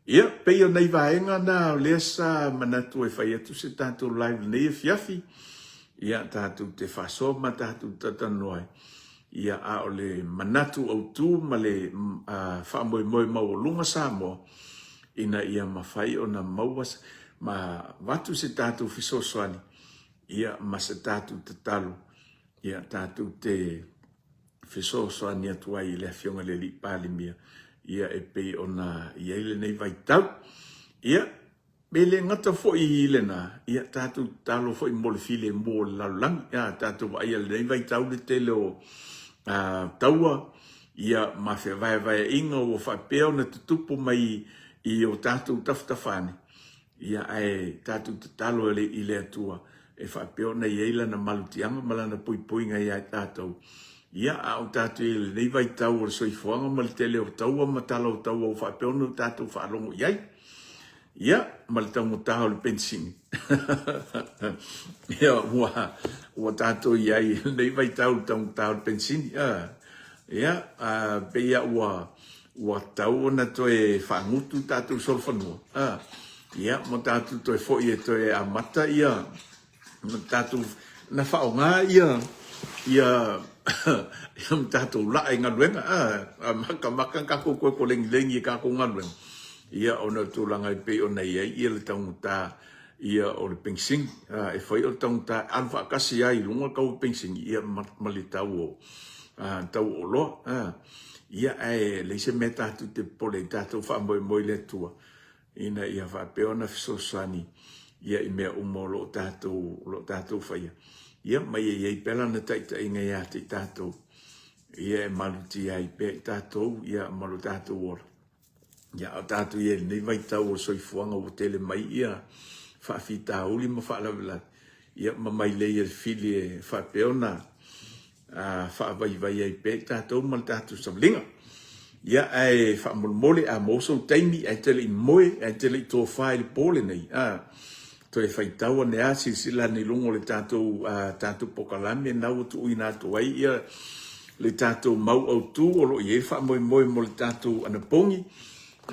Ia, pei o nai vaega na o lea sa manatu e fai atu se tatou live lenei afiafi, ia, tatou te faasoa ma tatou talatalanoa ai. Ia, a o le manatu autu ma le faamoemoe maualuga Samoa, ina ia mafai ona maua ma avatu se tatou fesoasoani, ia, ma se tatou tatalo, ia, tatou te fesoasoani atu ai i le Afioga i le Alii Palemia, ia, e pei ona i ai lenei vaitau. Ia, E le gata foi i lena, ia tatou tatalo foi mo le filemu o le lalolagi. Ia tatou vaaia i lenei vaitau le tele o taua, ia ma fevaevaeaiga ua faapea ona tutupu mai i o tatou tafatafa ane, ia ae tatou tatalo i le Atua e faapea ona i ai lana malutiaga ma lana puipuiga ia i tatou. Ia, a o tatou i lenei vaitau o le soifuaga ma le tele o taua ma tala o taua ua faapea ona tatou faalogo i ai. Ia, ma le taugata o le penisini. Ia, ua tatou i ai i lenei vaitau i le taugata o le penisini. Ia, pei lava ua tatau ona toe faagutu tatou solofanua. Ia, ma tatou toe foi e toe amata ia ma tatou na faaaoga ia ia ia ma tatou laa i galuega a makamaka tatou toe kolengilegi i tatou galuega ia ona o tulaga e pei ona i ai ia le taugata ia o le penisini e fai o le taugata e alu faatasi ai i luga le tau o le penisini ia ma le tau o tau o oloa ia ae leai se mea tatou te popole ai tatou faamoemoe i le Atua ina ia faapea ona fesoasoani ia i mea uma o lo o tatou, o lo o tatou faia. Ia, ma ia i ai pea lana taitaiga ia te i tatou, ia e malutia ai pea i tatou, ia ma lo tatou ola. Ia, a o tatou i ai i lenei vaitau o le soifuaga ua tele mai ia faafitauli ma faalavelave, ia ma mailei a le fili e faapea ona faavaivai ai pea i tatou ma le tatou savaliga. Ia, ae faamolemole, a maua sou taimi, ae te le i moe, ae te le i tofa i le po lenei, a, toe faitau ane a, silasila ane i luga o le tatou, tatou pokalame na ua tuuina atu ai ia le tatou mau autu o lo o i ai le faamoemoe mo le tatou anapogi,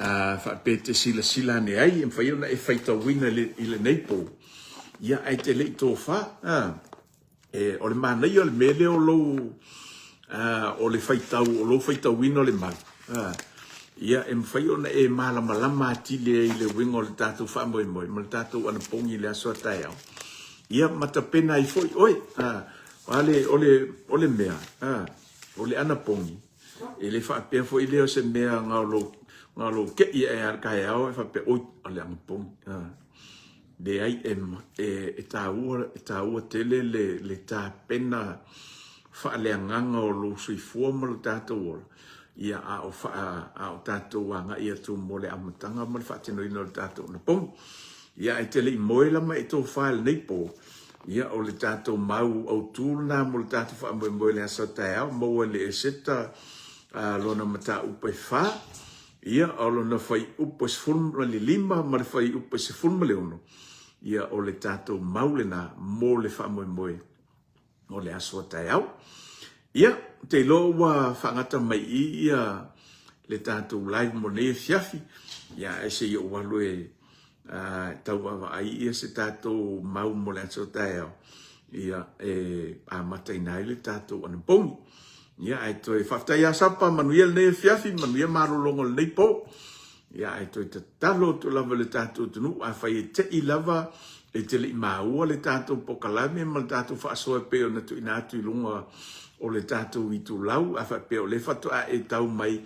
a, faapea e te silasila ane ai, e mafai ona e faitauina i lenei po, ia, ae te le i tofa, a. E, o le manaia o le mea lea o lou, o le faitau, o lou faitauina o le mau, ia, e mafai ona e malamalama atili ai i le uiga o le tatou faamoemoe ma le tatou anapogi i le aso a taeao, ia, ma tapena ai foi oe. O le, o le, o le mea, o le anapogi, e le faapea foi lea o se mea na o lou, na o lou kei ae lava i le taeao e faapea, oi, o le anapogi. Leai, e taua, e taua tele le, le tapena faaleagaga o lou soifua ma lo tatou ola, ia, a o faa, a o tatou agai atu mo le amataga ma le faatinoina o le tatou anapogi. Ia, ae te le i moe la ma e tofa i lenei po, ia, o le tatou mau autu lena mo le tatou faamoemoe i le aso a taeao, maua i le Eseta lona mataupu e fa, ia, o lona fuaiupu e 15 ma le fuaiupu e 16, ia, o le tatou mau lena mo le faamoemoe o le aso a taeao. Ia, ou te iloa ua faagata mai i i ia le tatou live mo nei afiafi. Ia, ae se i ou alu e tau vaavaai ia se tatou mau mo le aso a taeao, ia, e amataina ai le tatou anapogi. Ia, ae toe faafetai ia Sapa, manuia lenei afiafi, manuia malologa o lenei po. Ia, ae toe tatalo atu lava i le tatou atunuu, afai e te i lava e te le i maua le tatou polokalame ma le tatou faasoa e pei ona tuuina atu i luga o le tatou itulau, a faapea o lea faatoa e tau mai,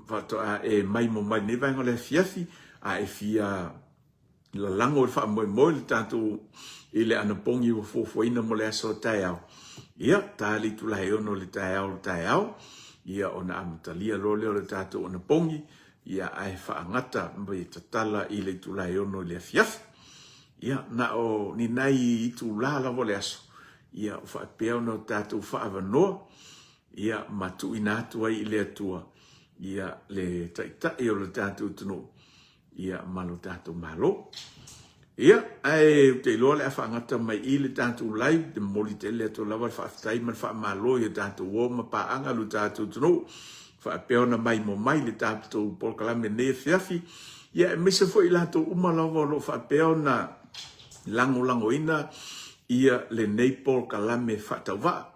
faatoa e maimo mai i lenei vaega o le afiafi, a e fia lalago i le faamoemoe le tatou i le anapogi ua fuafuaina mo le aso a taeao, ia, ta le itula e 6 i le taeao o le taeao, ia, ona amatalia loa lea o le tatou anapogi, ia, ae faagata ma tatala i le itula e 6 i le afiafi. Ia, na o ni nai itula lava o le aso, ia, o faapea ona tatou faaavanoa, ia, ma tuuina atu ai i le Atua, ia, le Taitai o le tatou atunuu, ia ma lo tatou Malo. Ia, ae ou te iloa o le a faagata mai i le tatou live, te momoli tele atu lava le faafetai ma le faamalo i a tatou uo ma paaga lo tatou atunuu, faapea ona maimoa mai le tatou polokalame i lenei afiafi, ia aemaise foi i latou uma lava o lo o faapea ona lagolagoina ia lenei polokalame faatauvaa,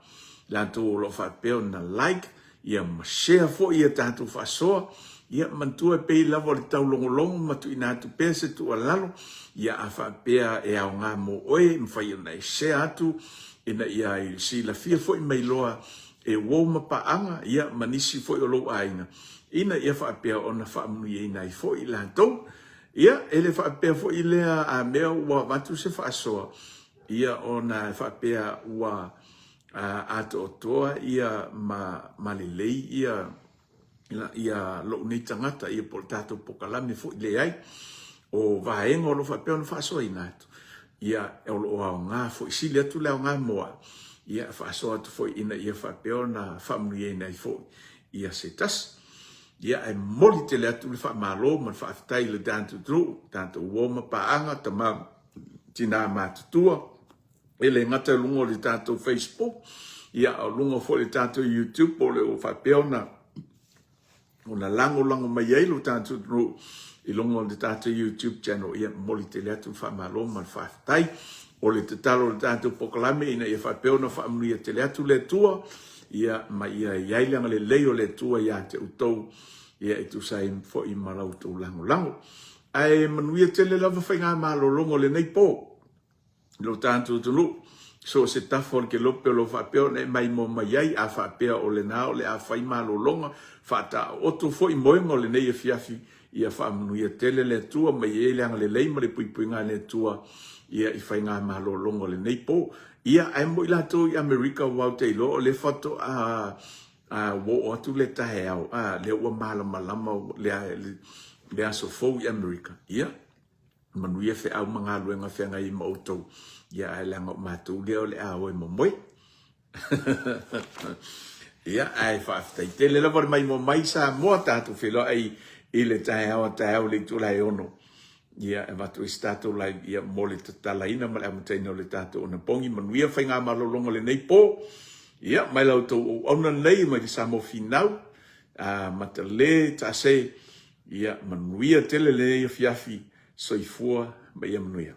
latou o lo o faapea ona like, Ia ma share foi ia tatou faasoa. Ia manatua e pei lava o le taulogologo ma tuuina atu pea se tuualalo, ia a faapea e aoga mo oe, e mafai ona e share atu ina ia silafia foi ma iloa e uo ma paaga, ia ma nisi foi o lou aiga, ina ia faapea ona faamanuiaina ai foi i latou. Ia, e le faapea foi lea a mea ua avatu se faasoa, ia ona e faapea ua atoatoa ia ma ma lelei ia ia lou nei tagata ia po o le tatou polokalame foi leai. O vaega o lo o faapea ona faasoaina atu, ia o lo o aoga foi, sili atu le aoga mo au, ia faasoa atu foi ina ia faapea ona faamanuiaina ai foi ia se tasi. Ia ae momoli tele atu le faamalo ma le faafetai i le tatou atunuu, tatou uo ma paaga, tama, tina matutua, E le gata i luga o le tatou Facebook, ia a o luga foi o le tatou YouTube o lo o faapea ona ona lagolago mai ai lo tatou atunuu i luga o le tatou YouTube channel. Ia momoli tele atu le faamalo ma le faafetai. O le tatalo o le tatou polokalame ina ia faapea ona faamanuia tele atu le Atua, ia ma ia i ai le agalelei o le Atua ia te outou, ia e tusa ai foi ma la outou lagolago. Ae manuia tele lava faigamalologa o lenei po. I lo tatou atunuu, so o se tafa o le kelope o lo o faapea ona e maimoa mai ai, a faapea o lena o le a fai malologa, faataooto foi moega o lenei afiafi, ia faamanuia tele le Atua ma ia i ai le agalelei ma le puipuiga a le Atua ia i faigamalologa o lenei po. Ia, ae mo i latou i Amerika aua ou te iloa o lea faatoa ua oo atu le taeao, a, lea ua malamalama le aso fou i Amerika, ia, Manuia feau ma galuega feagai ai ma outou, ia ae leaga o matou lea o le a o e momoe. Ia, ae faafetai tele lava le maimoa mai Samoa, tatou feiloai i le taeao a taeao i le itula e 6. Ia, e avatu ai se tatou live ia mo le tatalaina ma le amataina o le tatou anapogi. Manuia faigamalologa o lenei po. Ia, mai la outou auauna lenei mai le Samoa Finau, a Matale Taase. Ia manuia tele lenei afiafi, soifua ma ia manuia.